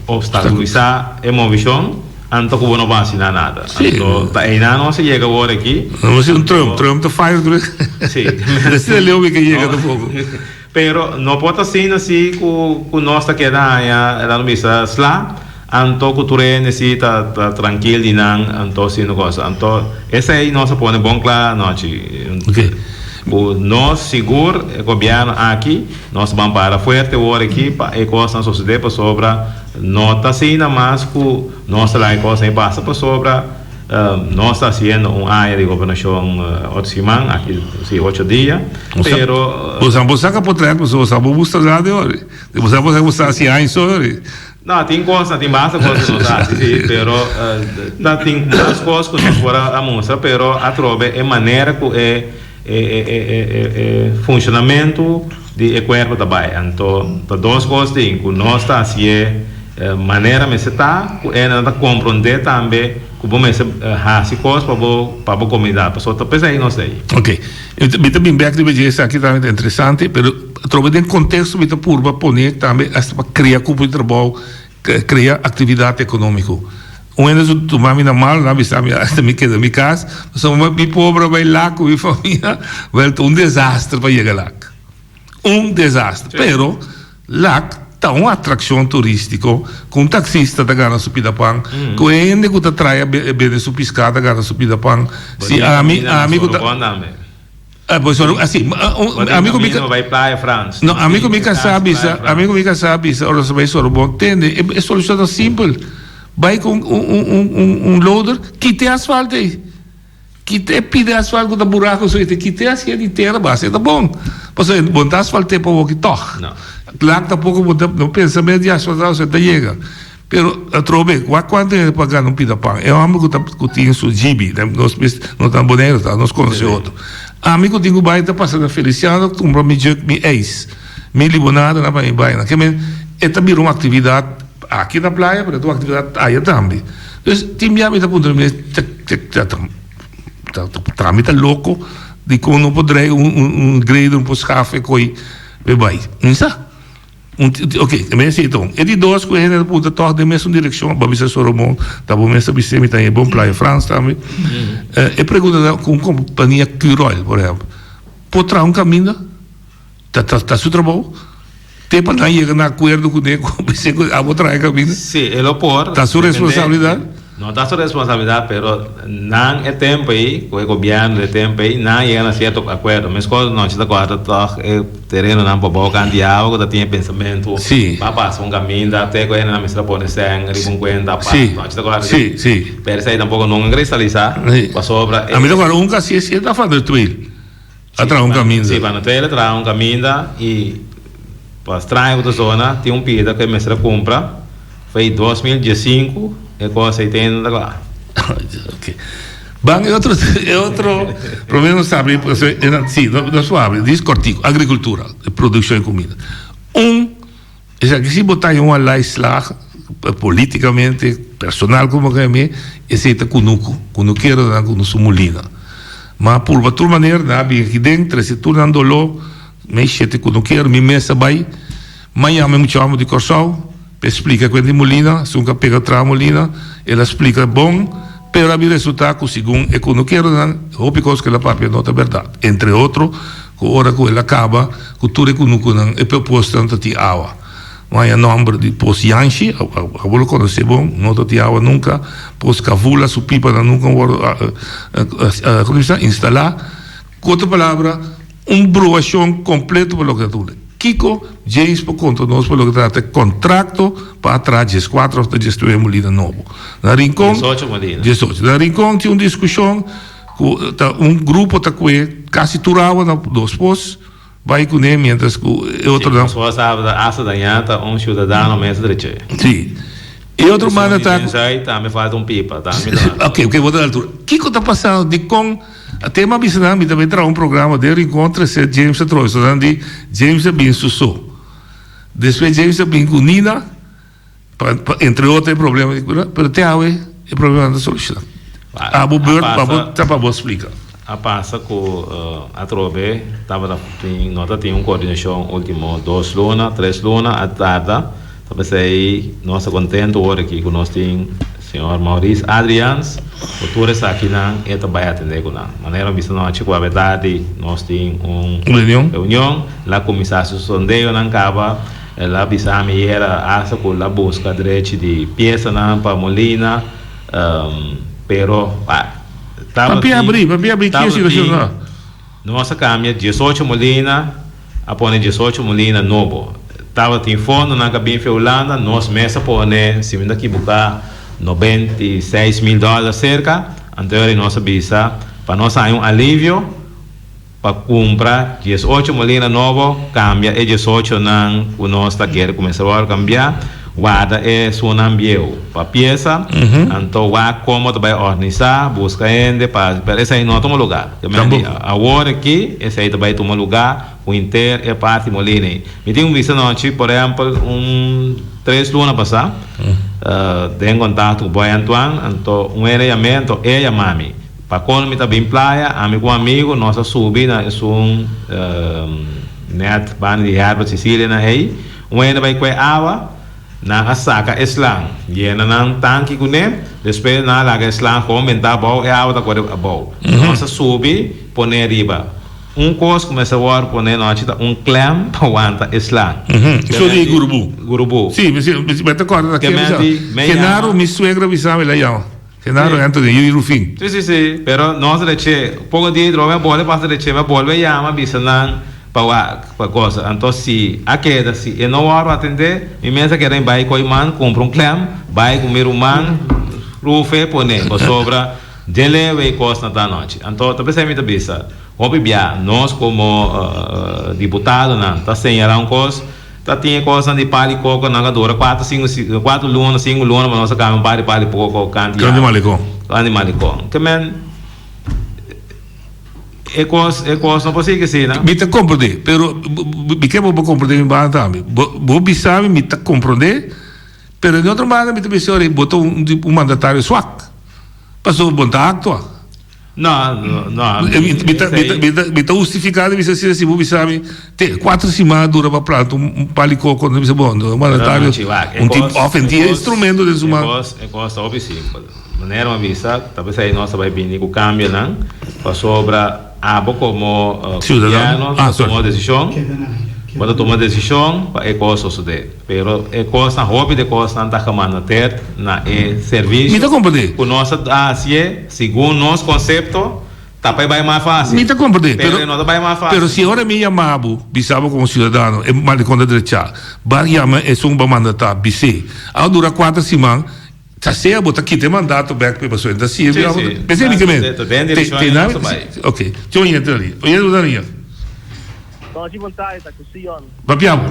obstakulisá e movishon, anto ku bo no por hasi na nada. Anto ta einan nos a yega awor aki. No si un Trump, Trump ta fire tur. Si. Desde leu mi ke yega tampoco. Pero no por ta asina si ku nos ta keda haña, nan bisa, sla, anto ku tur hende si ta trankil di nan, anto haciendo cosa. Anto esei nos a pone bon kla anochi. Ku nos sigur e gobièrnu aki. Nos ban para fuerte awor aki pa e kosnan sosodé pasobra No ta asina mas ku nos ta laga e kos ei pasa pasobra nos ta hasiendo un aña di gobernashon otro siman, aki si ocho dia, pero. Bo sa bo saka potret pasobra bo sa bo gusta radio ori. Bo sa bo sa hasi aña so ori. No, tin kosnan, tin basta kos ku nos a hasi si, pero ta tin mas kos ku nos por a mustra, pero atrobe e manera ku e e funshonamentu di e kuerpo ta bai. Anto ta dos kos tin, ku nos ta hasié manera mester ta, ku e nan ta komprondé tambe ku bo mester hasi kos pa bo pa bo komunidat. Pasobra ta p'esei nos ta ei. Ok. Mi ta bin bèk riba dje, esaki tambe ta interesante, pero atrobe den konteksto mi ta purba pone tambe asta pa krea kupo di trabou. Krea aktividat ekonómiko. Un hende su tuma mi na mal, nan bisa mi hasta mi keda mi kas, pasobra mi pober a bai Lac ku mi famia, wèl ta un desaster pa yega Lac. Un desaster. Pero Lac ta un atrakshon turístiko ku un taksista ta gana su pida pan, ku e hende ku ta trae a bende su piská ta gana su pida pan. Si ami, ami ku ta. Pues así, ami ku mi bai Playa Frans. No, ami ku mi kasá bisa, ami ku mi kasá bisa ora nos a bai Sorobon, tende, e solushon ta simpel. Bai ku un un un un loader, kita e asfalto ei. Kita e pida asfalto ku ta buraku so ei, kita e hasié di tera base ta bon. Pasobra bo no ta asfalt'é pa woki tòg. Lak tampoko bo ta no pensa mes di asfaltá pasobra e ta yega. Pero atrobe, wak kuantu hende por gana un pida pan? E hòmber ku ta ku tin su djibi, nos mes no ta na Boneiru ta, nos konosé otro. Ami ku tin ku bai ta pasa na Feliciano kumpra mi jug, mi ijs, mi limonada nan pa mi bai. Ke men e ta bira un aktividat aki na playa, pero e ta un aktividat aya tambe. Dus tin bia mi ta puntra mi mes, ta ta ta mi ta loko dikon no por drei un un grader, un por schaf e koi pa e bai? Mi sa. Ok, e mes esei E di dos ku e hende ta puntra tòg den mesun direkshon, bo a bisa Sorobon, ta bo mes ta bis'é, mi ta haña bon Playa Frans tambe. E pregunta ta ku un kompania Curoil, por ehèmpel, por traha un kaminda? Ta ta su trabou? Te pa nan yega na akuerdo kuné ku bis'é ku abo traha e kaminda? Sí, e lo por. Ta su responsabilidat? No ta su responsabilidat, pero nan e tempo ei, ku e gobièrnu di e tempo ei, nan yega na sierto akuerdo. Meskos nochi ta kòrda tòg e terenonan pa bou kant di awa ku ta tin e pensamentu pa pasa un kaminda te ku hende nan mester a pone sèn riba un kuenta apart. Nochi ta kòrda si. Pero esei tampoko nunka a kristalisá pasobra e. Ami ta kòrda un kasi si e ta Van der Tweel a traha un kaminda. Si, Van der Tweel a traha un kaminda i pa straño ku ta zona tin un pida ku e mester a kumpra. Fei 2015 e kos ei tende ta kla. Ok. Ban e otro e otro prome nos habri si nos por habri dis kortiku agrikultura produkshon di kumida. Un esaki si bo ta haña un alai slag politikamente personal komo ke mi esei ta kunuku kunukeronan ku nos mulina. Ma purba tur manera nan a bin aki den trese tur nan doló mei shete kunukero mi mes a bai. M'a yama e mucha hòmber di Kòrsou pa e splika ku e di Molina, esun ku a pega traha Molina, el a splika bon, pero a bin resultá ku segun e kunukeronan, hopi kos ku el a papia no ta bèrdat. Entre otro, ku ora ku el a kaba ku tur e kunukunan, e posnan ta tin awa. M'a haña nòmber di Pos Yanshi, abo lo konosé bon, no ta tin awa nunka, Pos Kavula, su pipanan nunka a wòrdu, komo ta bisa, instalá. Ku otro palabra, un bruashon kompleto pa loke ta tuma. Kiko James por konta nos pa loke ta trata e kontrakto pa a traha dieskuater òf ta diesnuebe mulina nobo? Na Rincon, Diesocho mulina. Diesocho. Na Rincon tin un diskushon ku ta un grupo ta kue kasi tur awa na dos pos bai kuné miéntras ku e otronan. Sí, nos a hasta dañá ta un siudadano mes a drecha. Sí. E otro banda ta. Esun di Denzai tambe falta un pipa, tambe ta. Oke, oke, bo ta na altura. Kiko ta pasando? Dikon? A tema bisa nan mi ta bay traha un programa den Rincon trece James atrobe so nan di James a bin su so despues James a bin cu Nina pa pa entre otro e problema di cura pero te awe e problema no ta soluciona abo beurt pa bo ta pa bo splica. A pasa cu atrobe tabata tin no ta tin un coordinacion ultimo dos luna tres luna a tarda Ta p'esei nos ta kontentu ora aki ku nos tin señor Maurice Adriaans ku tur esakinan e ta bai atendé ku nan. Manera mi bisa nochi ku awe tardi nos tin un reunion, el a kuminsá su sondeonan kaba, el a bisa mi yera asta ku el a buska drechi di piesanan pa Molina, pero Papia abrí, papia abrí, ki e situashon ta? Nos a kambia diesocho molina, a pone diesocho molina nobo. Tabatin fondonan ku a bin for Hulanda, nos mes a pone, si mi no ta kibuká, 96 mil dòler serka. Anto e ora nos a bisa pa nos haña un alivio pa kumpra 18 molina nobo, kambia e 18 nan ku nos ta kere kuminsá wòrdu kambiá, warda esunnan bieu pa piesa, anto wak komo ta bai òrganisá, buska hende pa, pero esei no a tuma lugá. Awor aki esei ta bai tuma lugá ku henter e parti molina ei. Mi tin un bista nochi, por ehèmpel, un tres luna pasá, den kontakto ku Boy Antoine, anto un hende yam'é, anto e a yama mi. Pa kon mi ta bin playa, ami ku un amigu nos a subi na esun nèt banda di Herbert Cecilia nan ei. Un hende bai kue awa, nan a saka e slang, yena nan tanki kuné, despues nan a laga e slang gewoon bentá abou, e awa ta kore abou. Nos a subi pon'é riba. Un kos ku mester wòrdu pon'é nochi ta un klèm pa wanta e slang. Eso di Gurubú. Gurubú. Sí, mi ta kòrda ta ke bisa. Genaro, mi suegra bisa mi, el a yama. Genaro Anthony, yu di Rufin. Sí, sí, sí. Pero nos reche, poko dia droga mi a bolbe pasa reche, mi a bolbe yama bisa nan pa wak, pa cosa. Anto si a keda, si e no wòrdu atendé, mi mes a keda mi bai ko'i man, kumpra un klèm, bai ku mi ruman Rufe pone, pasobra dje lewe e kosnan ta anochi. Anto ta p'esei mi ta bisa, hopi bia nos komo diputadonan ta señalá un kos, Ta tin e kosnan di pal di koko nan a dura kuater sinku kuater luna sinku luna pa nos a kambia un par di pal di koko kanti Kanti malikon. Kanti malikon. Ke men e kos e kos no por sigui asina. Mi ta komprendé, pero mi ke bo bo komprendé mi banda tambe. Bo bo bisa mi mi ta komprendé, pero di otro banda mi ta bisa ora bo ta un un mandatario swak. Pasobra bo no ta aktua. No, no. Mi ta hustifiká di bisa asina si bo bisa mi te kuater siman a dura pa planta un pal di koko, mi bisa bon, un mandatario un tip òf en tin e instrumento den su man. E kos ta hopi simpel. Manera mi a bisa, ta p'esei nos ta bai bini ku kambionan pasobra abo komo gobièrnu ta tuma desishon, bo ta tuma desishon pa e kos sosodé. Pero e kosnan, hopi di e kosnan ta gemandaterd na e servisio Mi ta komprendé. ku nos ta hasié segun nos konsepto, ta pa e bai mas fásil. Mi ta komprendé, Pero e no ta bai mas fásil. Pero si ora mi yama bo, bisa bo komo siudadano, e malikon ta drechá, ba yama esun ku bo a mandatá, bis'é. A dura kuater siman, ta sea bo ta kita e mandato bèk p'e pasobra e ta sirbi Sí, òf sí. P'esei mi ke men. Ta den direkshon Te ei na nos ta bai. Ok. Tin oyente na liña. Oyente bo ta na liña. Nochi bon tardi, ta ku Sion. Papia bo.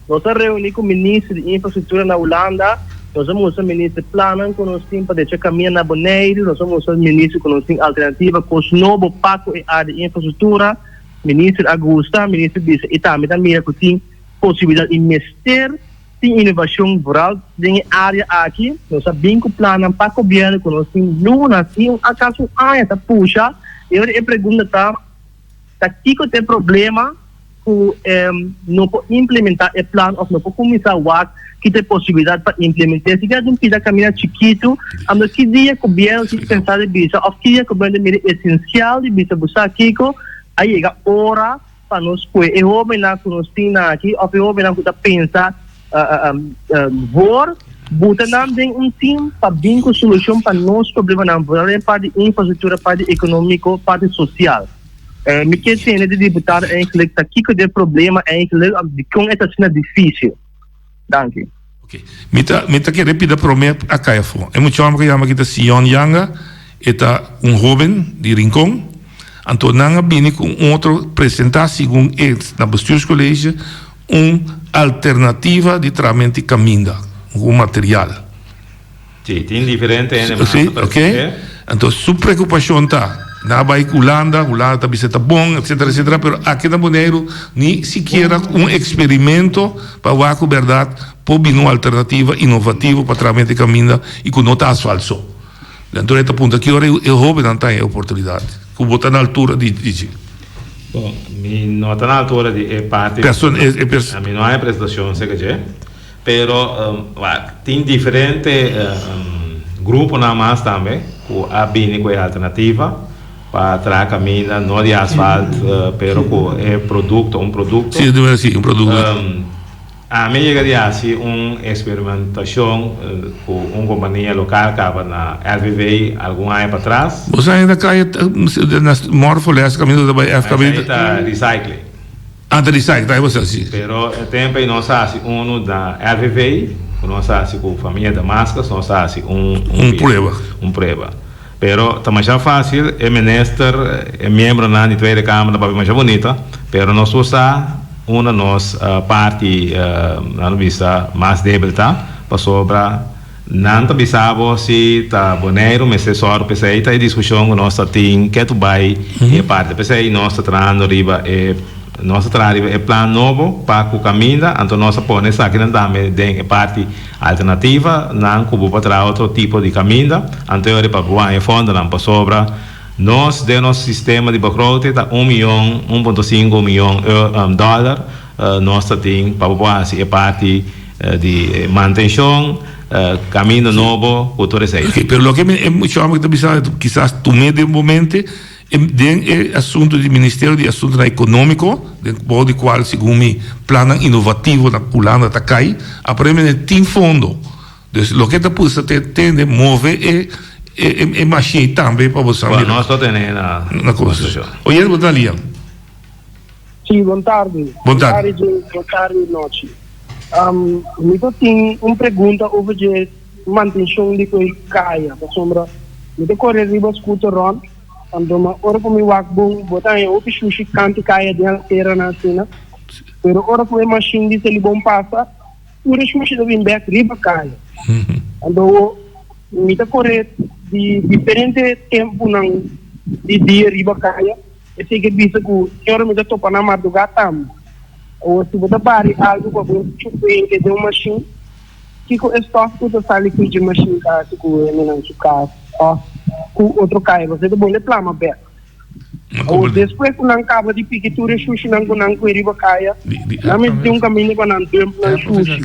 Nos a reuni ku Minister di Infrastruktura na Hulanda. Nos a mustra Minister plannan ku nos tin pa decha kaminda na Boneiru. Nos a mustra Minister ku nos tin alternativa, kos nobo pa ku e área di infrastruktura. Minister a gusta, Minister bisa i tambe ta mira ku tin posibilidat i mester tin inovashon vooral den e área aki. Nos a bin ku plannan pa gobièrnu ku nos tin lunas i akaso un aña ta pusha. E ora e pregunta ta. Ta kiko ta e problema ku no por implementá e plan òf no por kuminsá wak ki ta e posibilidat pa implement'é? Si keda un pida kaminda chikitu, anto ki dia gobièrnu tin pensa di bisa òf ki dia gobièrnu ta mira esensial di bisa bo sa kiko a yega ora pa nos kue e hóbennan ku nos tin nan aki òf e hóbennan ku ta pensa voor buta nan den un team pa bin ku solushon pa nos problemanan, vooral den parti infrastruktura, parti ekonómiko, parti sosial. Mi ke tende di diputado eigenlijk ta kiko de problema eigenlijk, dikon e ta asina difísil. Danki. Ok, mi ta mi ta kere pida prome a kai afó. E mucha hòmber ku yama aki ta Sion Yanga, e ta un hóben di Rincon. Anto nan a bini ku un otro presentá segun e na bestuurscollege un alternativa di trahamento di caminda cu material. Sí, tin diferente hende mas Sí, ta ok. presente. Anto su preocupacion ta, nan a bay cu Hulanda, Hulanda ta bisa ta bon, etcetera, etcetera, pero aki na Boneiru ni sikiera un experimento pa wak cu berdad por bini un alternativa innovativo pa trahamento di caminda y cu no ta asfalt so. Anto e ta puntra ki ora e hobennan ta haña e oportunidad cu bo ta na altura di dje. Bon, mi no ta na altura di e parti. Person, e, e pers. Mi no haña presentacion acerca dje, pero wak, tin diferente gruponan mas tambe cu a bini cu e alternativa pa traha caminda, no di asfalt, pero cu e producto, un producto. Si, si, un producto. Ami a yega di hasi un eksperimentashon ku un kompania lokal kaba na LVV algun aña patras. Bo sa ainda kaya na Morfoles kaminda ta bai FKB? Esei ta recycling. Ah, ta di SAIC, ta e si. Pero e tempo ei nos a hasi unu na RVV, ku nos a hasi ku famia Damascus, nos a hasi un Un prueba. Un prueba. Pero ta masha fácil e minister, e miembronan di Tweede Kamer ta papia masha bunita, pero nos tur sa unda nos parti, nan ta bisa, mas débil ta, pasobra Nan ta bisa bo si ta Boneiru mester sòru p'esei ta e diskushon ku nos ta tin ketu bai di e parti. P'esei nos ta trahando riba e nos ta traha riba e plan nobo pa ku kaminda, anto nos a pone esakinan tambe den e parti alternativa nan ku bo por traha otro tipo di kaminda, anto e ora pa bo haña e fondonan pasobra nos den nos sistema di begroting ta un miyon un punto sinku miyon dòler Nos ta tin pa bo por hasi e parti di mantenshon, kaminda nobo ku tur esei. Ok, pero loke e mucha homber ta bisa kisas tum'é den bo mente den e asuntu di Ministerio di Asuntunan Ekonómiko, den bou di kual segun mi plannan inovativo na Hulanda ta kai, aparentemente tin fondo. Dus loke ta pusta te tende move e e mashin ei tambe pa bo sa mira. Bueno, nos lo tene na konsiderashon. Oyente bo ta lia. Sí, bon tardi. Bon tardi. Bon tardi, nochi. Um, mi ta tin un pregunta over dje mantenshon di koe kaya, pasobra mi ta kore riba scooter rond, anto ma ora ku mi wak bon, bo ta haña hopi shushi kanti kaya den alteranan asina, pero ora ku e mashin di Selibon pasa, tur e shushi ta bin bek riba kaya. Anto mi ta kore di diferente tempunan di dia riba kaya. Esei ke bisa ku señora mi ta topa na mardugá tambe. Awor si bo ta bari algu ku bo chupenke den un mashin, kiko e stòf ku ta sali ku dje mashin ta hasi ku hendenan su kas òf ku otro kaya? Pasobra e ta bolbe plama bèk. Awor despues ku nan kaba di piki tur e shushinan ku nan kue riba kaya, nan mester tin un kaminda pa nan dùmp nan shushi.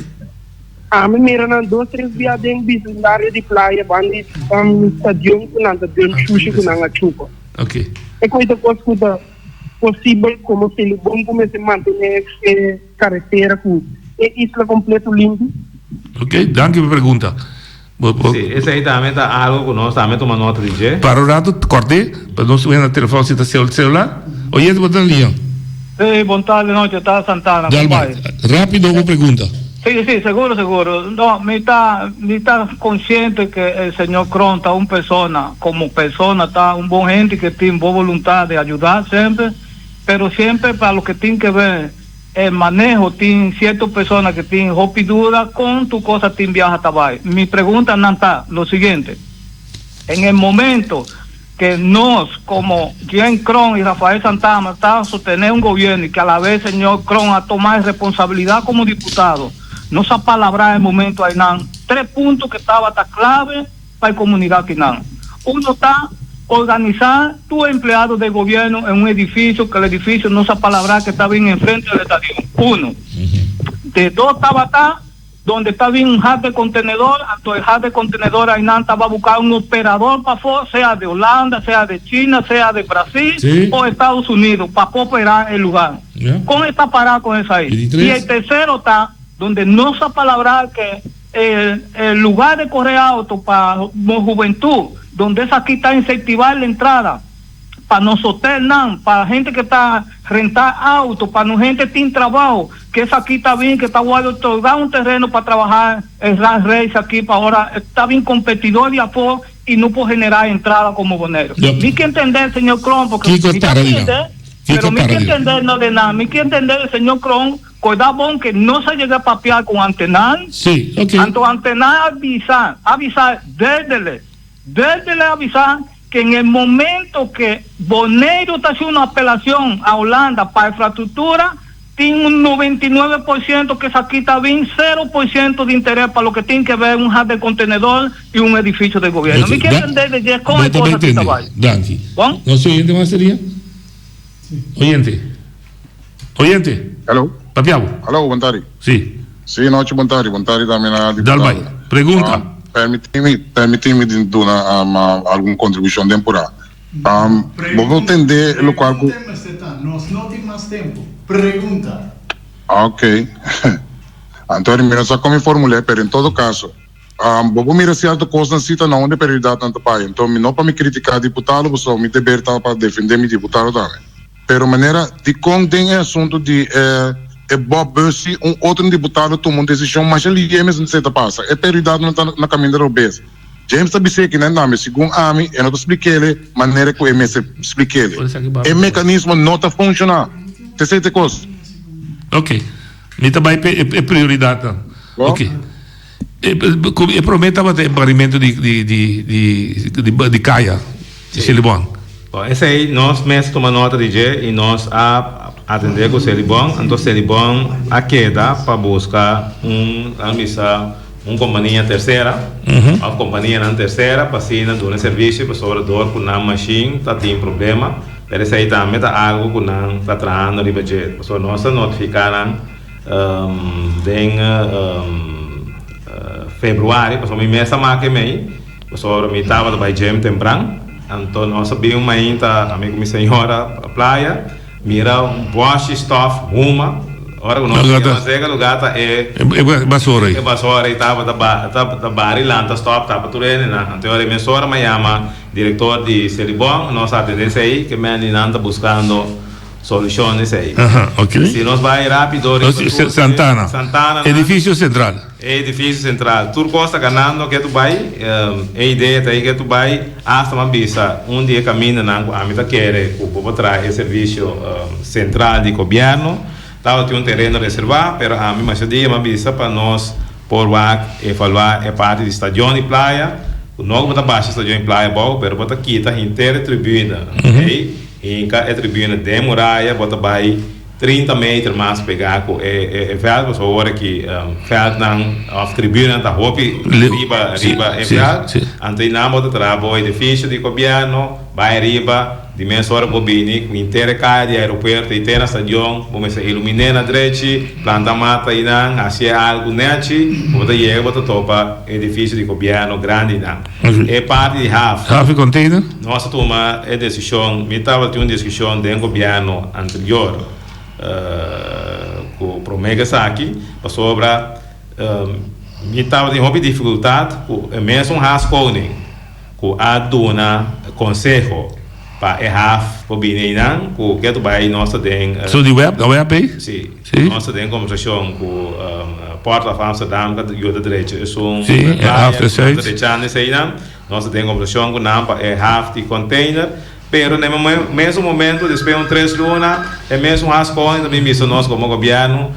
Ami mira nan dos tres bia den bisindario di playa banda di stadion ku nan ta dùmp shushi ku nan a chupa. Ok. E koe ta kos ku ta posibel komo Selibon ku mester mantené e karetera ku e isla kompleto limpi? Ok, danki pa e pregunta. Bo bo. Sí, esei tambe ta algo ku nos tambe tuma nota di dje. Para un rato, kòrt'é, pa nos wena telefòn si ta selular. Oyente, bo ta na liña. Sí, bon tarde noche, ta Santana, Dal bai. Rápido bo pregunta. Sí, sí, seguro, seguro. No, mi ta, mi ta consciente que el señor Kroon ta un persona, como persona ta un bon hende que tin bon voluntad de ayudar siempre, pero siempre pa lo que tin que ver el manejo tin cierto persona que tin hopi duda con tu cosa tin biaha ta bay. Mi pregunta nan ta lo siguiente, en el momento que nos como Jen Kroon y Rafael Santana ta sostener un gobierno y que a la vez señor Kroon a toma responsabilidad como diputado, nos a palabra en momento aynan tres punto que tabata clave pa e comunidad akinan. Uno ta organisa tur empleado del gobierno en un edificio, que el edificio nos a palabra que ta bien enfrente del estadio. Uno. De dos tabata Donde ta bin un hak de contenedor, anto e hak de contenedor aynan ta ba buca un operador pafó, sea de Holanda, sea de China, sea de Brasil Sí. o Estados Unidos, pa por opera e lugar. Ya. Con e ta para con esai? Y di Y tres? e tercero ta donde nos a palabra que e e lugar de corre auto pa nos juventud, donde esaki ta incentiva la entrada. pa nos hotelnan, pa hende ke ta renta auto, pa nos hende tin trabao, ke esaki ta bin, ke ta wòrdu otorgá un tereno pa trabahá e rat race aki, pa ora ta bin kompetidor di afó i no por generá entrada komo Boneiru. Mi ke entendé señor Kroon, porque Kiko mi ta para di nan? entendé, Kiko pero mi para ke di nan? entendé no de nan, mi ke entendé di señor Kroon, koe da bon ke nos a yega papia ku antenan, Sí, ok. anto antenan a bisa, a bisa dèdele, dèdele a bisa que en el momento que Boneiru ta haci una apelacion a Holanda pa infrastructura, tin un 99% que esaki ta bin 0% di interes pa loke tin que ver un hub de contenedor y un edificio de gobierno. Mi kier entende de dje con e cosa aki ta bay. Danki. Bon? Nos oyente mas seria? Oyente. Oyente. Hello. Papia bo. Hello, bon tardi. Si. Si, nochi bon tardi. Bon tardi tambe na Dal diputado. bai. Pregunta. Um, permiti mi, permiti mi di duna um, algun contribucion temporal. Um, bo por tende locual cu. Pregunta mester ta, nos no tin mas tempo. Pregunta. Ok. Antonio, mi no sa con mi formul'é, pero en todo caso, um, bo por mira cierto cosnan si ta na unda e prioridadnan ta bai. Enton, mi no pa mi critica diputado, pasobra mi deber ta pa defende mi diputado tambe. Pero manera dikon den e asuntu di e e Bob Bus si un otro diputado tuma un desishon masha lié mes esei ta pasa. E periudat no ta na kaminda robes. James ta bis'é kinan tambe segun ami e no ta splik'ele manera ku e mester splik'ele. E mekanismo no ta funshoná. Esei ta e kos. Ok. Mi ta bai p'e e prioridatnan. Ok. E promé tabata e barimentu di di di di di kaya di Selibon. Bon, esei nos mes tuma nota di dje i nos a atendé ku Selibon. Anto Selibon a keda pa buska un, laga bisa, un kompania tersera òf kompanianan tersera pa asina duna e servisio pasobra dor ku nan mashin ta tin problema. Pero esei tambe ta algu ku nan ta trahando riba dje pasobra nos a notifiká nan. Den februari, pasobra mi mes a maka e mei, pasobra mi tabata bai gym tempran, anto nos a bin un mainta, ami ku mi señora, pa playa, mira un bòshi stòf huma, ora ku nos yega mas leka lugá ta e basora ei. E basora ei tabata ta bari lanta stòf tapa tur hendenan, anto e ora ei mesora mi a yama direktor di Selibon, nos a atendé esei, ke men di nan ta buskando. Solucion esey. Aha, ok. Si nos bay rapido riba tur Nos, Santana. Santana na. Edificio Central. Edificio Central. Tur cos ta ganando ke tu bay. E idea ta ey ke tu bay. Hasta m'a bisa un di e camindanan cu ami ta kere cu bo por traha e servicio central di gobierno. Tabatin un tereno reserva, pero ami masha dia m'a bisa pa nos por wak evalua e parti di stadion di playa. Cu no cu bo ta basha stadion di playa abou, pero bo ta kita henter e tribuna ey. Hinka e tribuna den muraya bo ta bai 30 meter mas pegá ku e e vèlt pasobra ora ki vèltnan òf tribunanan ta hopi riba riba e vèlt anto einan bo ta traha bo edifisio di gobièrnu bai riba di mes ora bo bini ku henter e kaya di aeropuerto i te na stadion bo mester iluminé na drechi planta mata einan hasié algu nèchi bo ta yega bo ta topa edifisio di gobièrnu grandinan. E parti di haf. Haf i container? Nos a tuma e desishon, mi tabatin un diskushon den gobièrnu anterior ku promé ku esaki, pasobra mi tabatin hopi difikultat ku e mesun Haskoning ku a duna konseho pa e haf por bini einan ku ketu bai nos ta den. So di web, na web ei? Si. Nos ta den kombersashon ku Port of Amsterdam ku ta yuda drecha esun Sí, e haf playa ku nan ta drechando eseinan. Nos ta den kombersashon ku nan pa e haf di container. Pero na e mesun momento despues un tres luna e mesun Haskoning ta bin bisa nos komo gobièrnu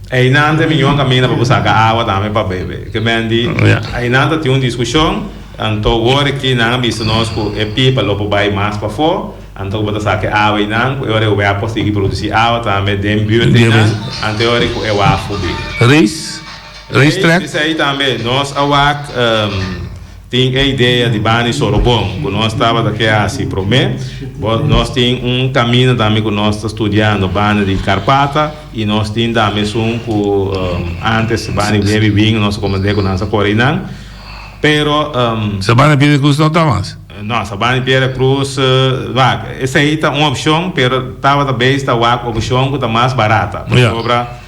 einan ta e miñon kaminda pa bo saka awa tambe pa bebe. Ke men di einan ta tin un diskushon anto wor aki nan a bisa nos ku e pipa lo por bai mas pafó. Anto ku bo ta saka e awa einan, ku e ora e web por sigui produsí awa tambe den buurt einan, anto e ora ku e waf por bin. Race, race track. Race, esei tambe. Nos a wak tin e idea di bani Sorobon, ku nos tabata ke hasi promé. Bo, nos tin un kaminda tambe ku nos ta studiando banda di Karpata, i nos tin tambe esun ku antes bani Baby Bing, nos a komprendé ku nan sa kore einan. Pero. Sabana Piedra Cruz no ta mas? No, Sabana Piedra Cruz, wak, esei ta un opcion, pero tabata beis ta wak opcion cu ta mas barata. Pasobra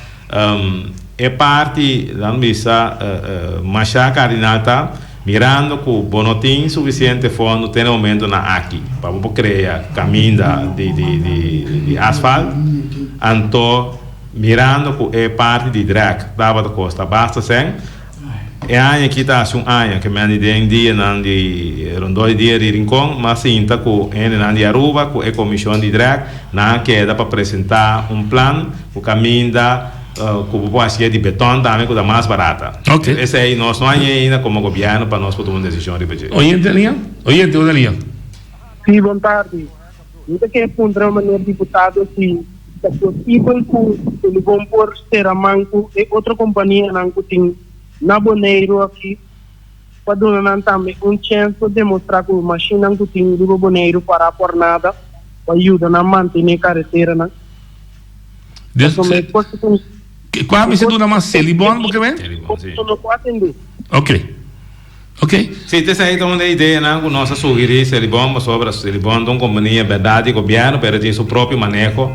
e parti, laat mi bisa, masha cardinal ta, mirando cu bo no tin suficiente fondo te na momentonan aki pa bo por crea caminda di di di asfalt, anto mirando cu e parti di drag tabata costa basta cen, E aña aki ta hasi un aña ke men di den dianan di rondó di dia di Rincon mas sinta ku hendenan di Aruba ku e komishon di drek nan a keda pa presentá un plan ku kaminda ku bo por hasié di beton tambe ku ta mas barata. Esei nos no hañ'é ainda komo gobièrnu pa nos por tuma un desishon riba dje. Oyente liña? Oyente unda liña? Sí, bon tardi. Mi ta ke puntra meneer diputado si ta posibel ku Selibon por sera man ku e otro kompanianan ku tin na Boneiru aki pa duna nan tambe un chèns pa demostrá ku mashinnan ku tin riba Boneiru pará por nada pa yuda nan mantené kareteranan. Pasobra e kos ku Kua mester duna mas Selibon bo ke men? Selibon, si. No por atendé. Ok. Ok. Sí, ta esei ta un di e ideanan ku nos a sugerí Selibon pasobra Selibon ta un kompania bèrdat di gobièrnu pero e tin su propio maneho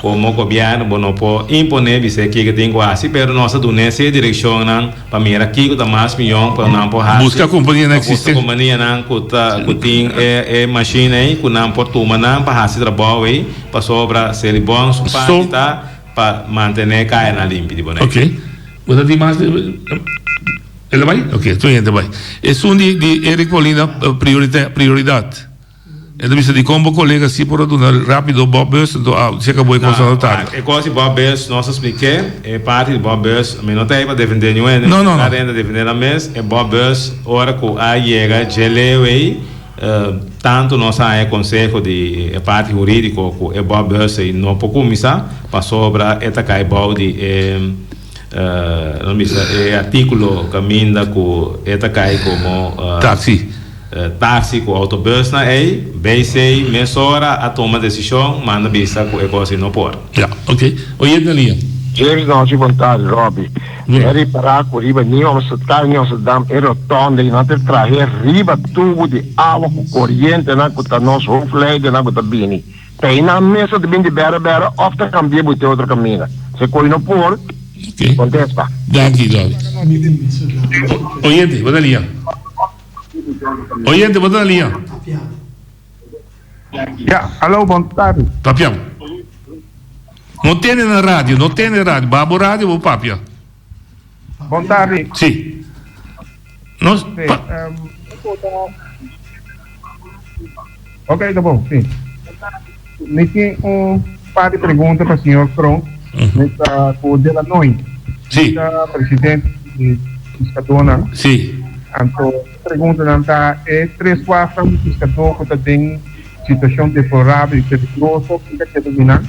Komo gobièrnu bo no por imponé bis'é kiko tin ku hasi, pero nos a dun'é si e direkshonnan pa mira kiko ta mas mihó pa nan por hasi. Buska kompanianan Pa buska eksistente. kompanianan ku ta ku tin e e mashina ei ku nan por tuma nan pa hasi trabou ei pasobra Selibon su parti So. ta pa mantené kayanan limpi di Boneiru. Ok. Bo ta tin mas El a bai? Ok, tur hende a bai. Esun di di Eric Paulina priorite prioridat. E ta bisa dikon bo kolega si por a duna rapido Bob Bus anto a si akabó e kos a tarda. E kos di Bob Bus nos a splik'é, e parti di Bob Bus mi no ta ei pa defendé niun hende, No, no, no. kada hende ta defendé nan mes, e Bob Bus ora ku a yega dje leu ei tantu nos a haña konseho di e parti hurídiko ku e Bob Bus ei no por kuminsá pasobra e ta kai bou di e nos bisa e artíkulo kaminda ku e ta kai komo Taksi. Taxi ku autobusnan ei, BC mesora a tuma desishon, manda bisa ku e kos ei no por. Ya, ok. Oyente na liña. James Nochi bon tardi Robby. Mi a ripara ku riba Nieuw Amsterdam Nieuw Amsterdam e rotonde i nan ta trahe riba tubu di awa ku korientenan ku ta nos hoofdleidernan ku ta bini. Ta einan mes ta bini di bera bera of ta kambia bo te otro kaminda. Si koe no por, kontesta. Danki Robby. Oyente, bo ta liña. Oyente, bo ta na liña. Ya, alo, bon tardi. Papia. No tene na radio, no tene radio. Ba bo radio, bo papia. Bon tardi. Si. No, Sí, pa um, ok, ta bon, sí. Mi tin un par di pregunta pa señor Kroon. Mi ta ku Delanoy. Sí. Mi ta presidente di piskadónan. Sí. Anto e preguntanan ta e tres wafnan di piskadó ku ta den situashon deplorabel i peligroso, ki ta keda di nan?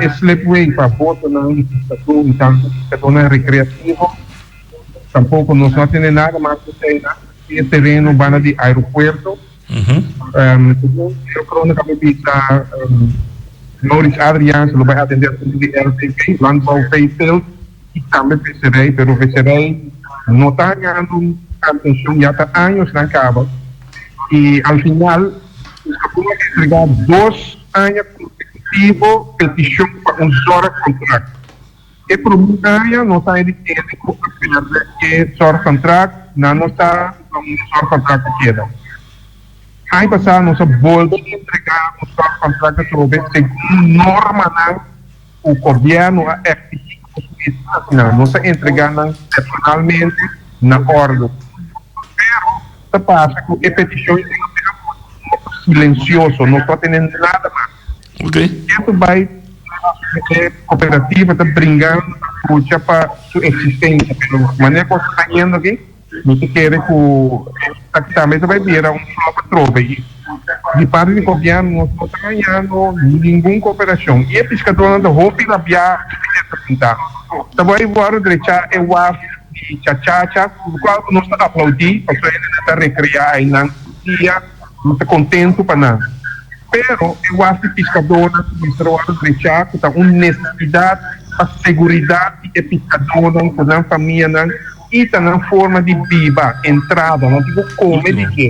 E slipway pa botonan di piskadó i tantu piskadónan rekreativo, tampoko nos no a tene nada mas ku eseinan. E tereno banda di aeropuerto. Segun señor Kroon a bisa Maurice Adriaans lo bai atende asuntu di LVV, Landbouw Veeteelt, i tambe visserij, pero visserij no ta hañando atencion ya ta añosnan caba i al final nos a por entrega dos aña consecutivo peticion pa un zorgcontract. E prome aña nos a di tende cu a perde e zorgcontract, nan no sa con e zorgcontract a keda. Aña pasa nos a bolbe entrega un zorgcontract atrobe segun normanan cu gobierno a exigi cu nos mester haci nan. Nos a entrega nan personalmente na ordo. Pero ta pasa cu e peticion silencioso, nos no a tene nada mas. Esto bai e cooperativa ta bringando ta lucha pa su existencia pero manera cos ta yendo aki mi ta kere cu esaki tambe ta bai bira un flop atrobe y di parti di gobierno nos no ta hañando ningun cooperacion y e piscadornan ta hopi rabia hopi desapunta ta bai worde drecha e waf di Chachacha cu cual nos ta aplaudi pasobra hende ta recrea aynan tur dia nos ta contento pa nan. Pero e was di piskadónan ku mester wòrdu drechá ku ta un nesesidat pa seguridat di e piskadónan ku nan famianan i ta nan forma di biba, entrada, nan tin ku kome di dje.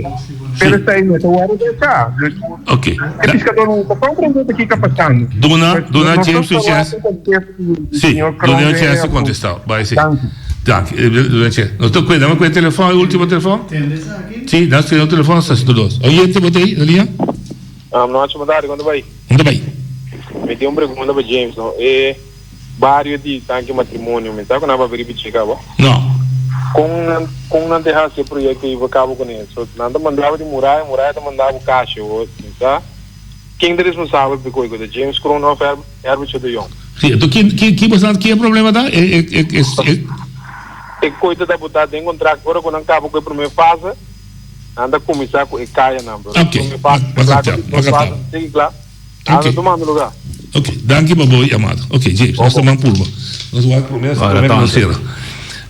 Pero esei no ta wòrdu drechá. Dus e piskadónan no ta komprendé ta kiko a pasando. Duna, duna Nos James ta un chèns. wak un kontesta di Sí, señor duna Kroon un den chèns e di kontestá. Bai, sí. Danki. Danki. Duna un chèns. Nos ta kué, dame kué telefòn, e último telefòn. Sí, nan skirbi un telefòn, sa situ dos. Oyente, bo ta ei na liña? Nochi, bon tardi, kon ta bai? Kon ta bai? Mi tin un pregunta pa James, no. E bario di Tanki Matrimonio, mi sa ku nan a papia riba dje kaba? No. Kon nan, kon nan ta hasi e proyekto ei pa kaba kuné? So, nan ta manda bo di muraya, muraya ta manda bo kasha, o mi sa. Ken ta responsabel pa e koi ku ta James Kroon òf Herbertje de Jong? Sí, anto ki, ki, ki boso nan, ki e problema ta? E, e, e, e, e. E koi ta tabutá den kontrakt ora ku nan kaba ku e promé fase, nan ta kuminsá ku e kayanan. Pero e Ok, promé fase ma ta kla, kapta, ku di ma dos kapta. fase ta sigui kla, nan Ok. ta tumando lugá. Ok, danki pa bo yamada. Ok, James, nos ta man purba. Nos wak promé, Bo promé ku nos rotonde. sera.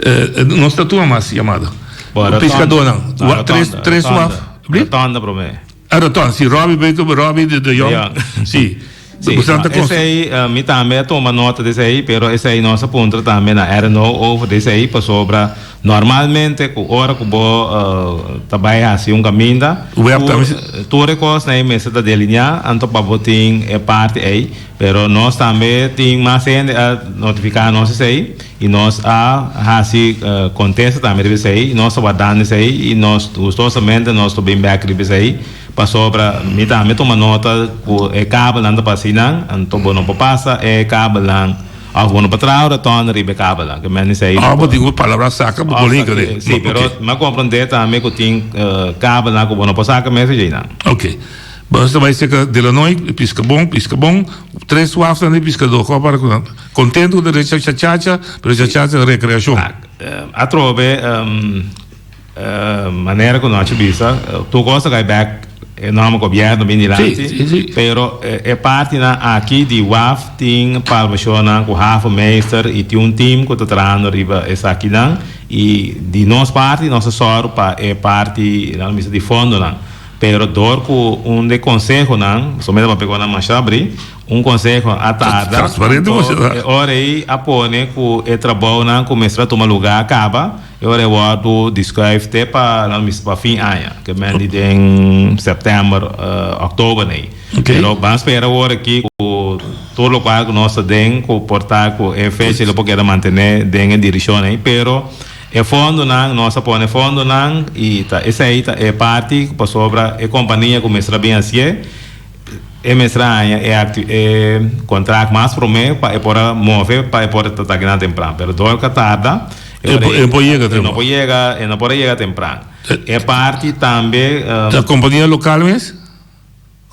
Eh, nos ta tuma mas yamada. Bo rotonde. Piskadónan, No, wa, tres, rotonde, tres waf. rotonde. Rotonde promé. A rotonde, si Robbie bay ku Robbie de de Jong. Si. Si, Bo no, ta cons- esey mi tambe a tuma nota di esey, pero esey nos a puntra tambe na RNO over di esey pasobra Normalmente ku ora ku bo ta bai hasi un kaminda, tur e kosnan ei mester ta delineá, anto pa bo tin e parti ei. Pero nos tambe tin mas hende a notifiká nos esei i nos a hasi kontesta tambe riba esei i nos ta wardando esei i nos gustosamente nos ta bin bèk riba esei pasobra mi tambe tuma nota ku e kabelnan ta pasa einan anto bo no por pasa e kabelnan òf bo no por traha un ratòn riba e kabelnan ke men esei Òf bo tin ku palabra saka bo por hinka den. Si, pero mi a komprondé tambe ku tin kabelnan ku bo no por saka mes einan. Oke. Nos ta bai cerca Delanoy, pisca bon, pisca bon. Tres wafnan di piscador, cu a para cu nan? Contento cu ta recha chachacha, pero chachacha recreacion. Atrobe, manera cu nos a bisa, tur cos ta cay bek e norma gobierno bin dilanti, pero e partinan aki di waf tin palmacionnan cu havenmeester y tin un team cu ta trahando riba esakinan y di nos parti nos ta sòru pa e parti, nan bisa, di fondonan. Pero dor ku un de konsehonan, so mi ta papia ku nan masha abrí, un konseho a tarda, anto e ora ei a pone ku e trabounan ku mester a tuma lugá a kaba, e ora ei wòrdu diskuif te pa, nan bisa pa fin aña, ke men di den sèptèmber, òktober nei. Pero ban spera awor aki ku tur lokual ku nos ta den ku por ta ku e fecha lo por keda mantené den e direkshon ei, pero. E fondonan, nos a pone fondonan y ta esey ta e parti pasobra e compania cu mester a bin hacié, e mester a haña e acti e contract mas prome pa e por a move pa e por ta ta akinan tempran. Pero dor cu a tarda E por e por yega e no por yega e no por a yega tempran. E parti tambe. Ta compania local mes?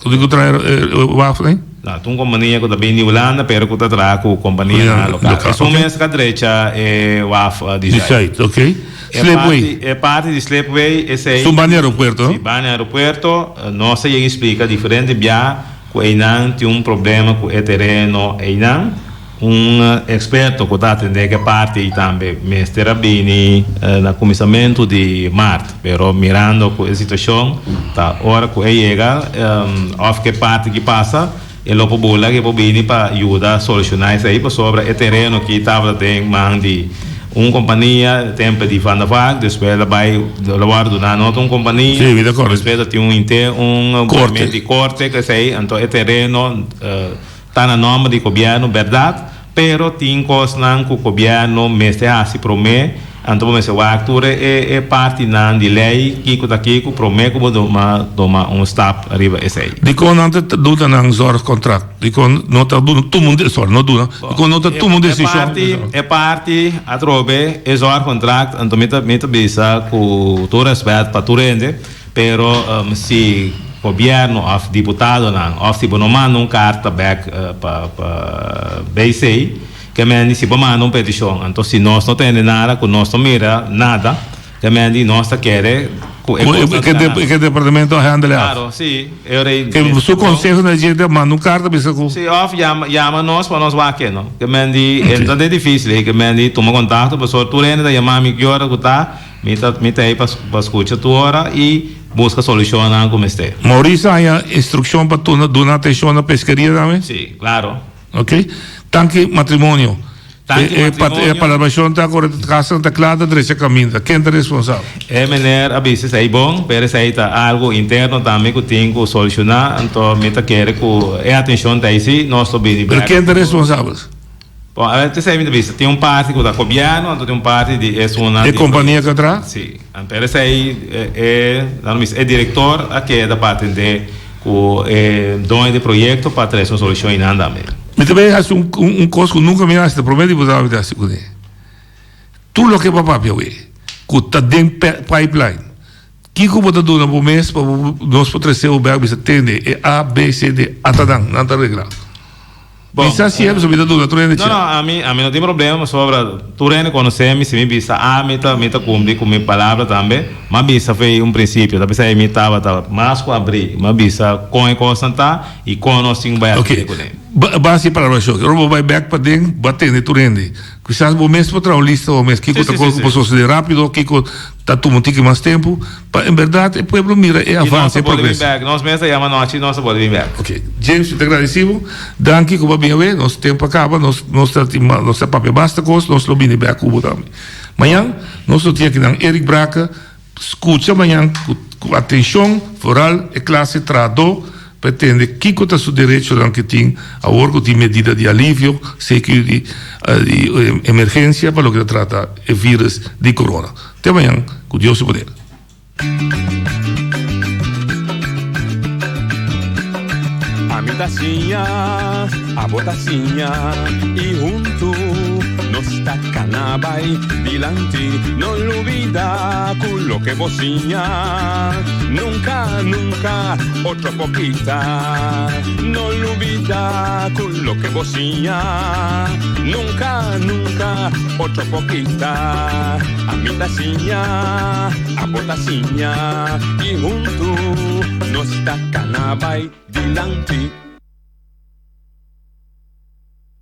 Ku di ku traha e wafel ei? No, ta un kompania ku ta bin di Hulanda pero ku ta traha ku kompanianan lokal. Esun mes ka drecha e waf di Zuid. Di Zuid, ok. Slipway. E parti di slipway esei. Esun banda di aeropuerto, no? Si, banda di aeropuerto. Nos a yega splika diferente bia ku einan tin un problema ku e tereno einan. Un eksperto ku ta atendé ku e parti ei tambe mester a bini na kuminsamentu di mart, pero mirando ku e situashon ta ora ku e yega òf ku e parti ki pasa e lo por bula ku e por bini pa yuda solushoná esei pasobra e tereno ki tabata den man di un kompania tempu di Van der Valk despues el a bai el a wòrdu duná na otro un kompania despues ta tin un un di korte ku esei anto e tereno Ta na nòmber di gobièrnu bèrdat, pero tin kosnan ku gobièrnu mester hasi promé, anto bo mester wak tur e partinan di lei kiko ta kiko promé ku bo duma tuma un stap riba esei. Dikon nan ta duna nan zorgcontract? Dikon no ta duna tuma un sorry no duna, dikon no ta tuma un desishon? E parti atrobe e zorgcontract anto mi ta mi ta bisa ku tur rèspèt pa tur hende. Pero si gobierno of diputadonan of si bo no manda un carta bek pa BC, ke men di si bo manda un peticion, anto si nos no tende nada cu nos no mira nada, ke men di nos ta kere cu e cos ta cana. Ke departamento a handle af. Claro, si. E ora ei. Ke su conseho na dje ta manda un carta bisa cu. Si, of yama yama nos pa nos wak e no. Ke men di e no ta den dificil ei, ke men di tuma contacto pasobra tur hende ta yama mi ki ora cu ta. Mi ta mi ta ei pa pa skucha tur ora i buska solushonnan ku mester. Maurice a haña instrukshon pa tuna duna atenshon na peskeria tambe? Sí, klaro. Ok. Tanki matrimonio. Tanki E matrimonio. e palabrashon ta ku kasanan ta kla ta drecha kaminda. Ken ta responsabel? E meneer a bisa esei bon, pero esei ta algu interno tambe ku tin ku solushoná. Anto mi ta kere ku e atenshon ta ei sí, nos lo bini Pero bèk. ken ta responsabel? Bon, a ver, esei mi ta bisa, tin un parti ku ta gobièrnu, anto tin un parti di esunnan E kompania ku a traha? Sí. Anto esei e, nan bisa, e direktor a keda pa atendé ku e doño di proyekto pa trese un solushon einan tambe. Mi ta bay hasi un un kos ku nunka mi a hasi, ta promé diputado mi ta hasi kuné. Tur loke bo a papia awe, ku ta den pipeline, kiko bo ta duna bo mes pa bo nos por trese bo bèk bisa tende e A, B, C, D, ata nan, nan ta reglá. Bon, Mi sa si mi ta duna tur hende No, no, ami, ami no tin problema pasobra tur hende konosé mi, si mi bisa A mi ta, mi ta kumpli ku mi palabra tambe. M'a bisa fei un prinsipio, ta p'esei mi tabata mas ku abrí, m'a bisa kon e kosnan ta i kon nos tin ku bai Ok, atendé kuné. ba base e palabra shò, ora bo bai bèk paden, bo a tende tur hende. Kisas bo mes por traha un lista bo mes, kiko Sí, ta sí, kos sí, ku por sí. sosodé rápido, kiko ta tuma un tiki mas tempu. Pa en berdad e pueblo mira e I nos avance, a e bolbe bin progreso. bek. Nos mes a yama anochi, nos a bolbe bin bek. Ok. James, mi ta gradeci bo. Danki cu bo a bin awe. Nos tempo a caba. Nos nos ta tin nos ta papia basta cos. Nos lo bini bek cu bo tambe. Mañan nos lo tin akinan Eric Brake. Skucha mañan ku atenshon, foral e klase trahadó pa e tende kiko ta su derechonan ku e tin awor ku tin medida di alivio, seki di emergensia pa loke ta trata e virus di corona. Te mañan ku Dios su poder. Ami ta siña, abo ta siña y huntu nos ta cana bay dilanti. No lubida cu loke bo siña nunca, nunca otro por kita. No lubida cu loke bo siña nunca, nunca otro por kita. Ami ta siña, abo ta siña y huntu nos ta cana bay dilanti.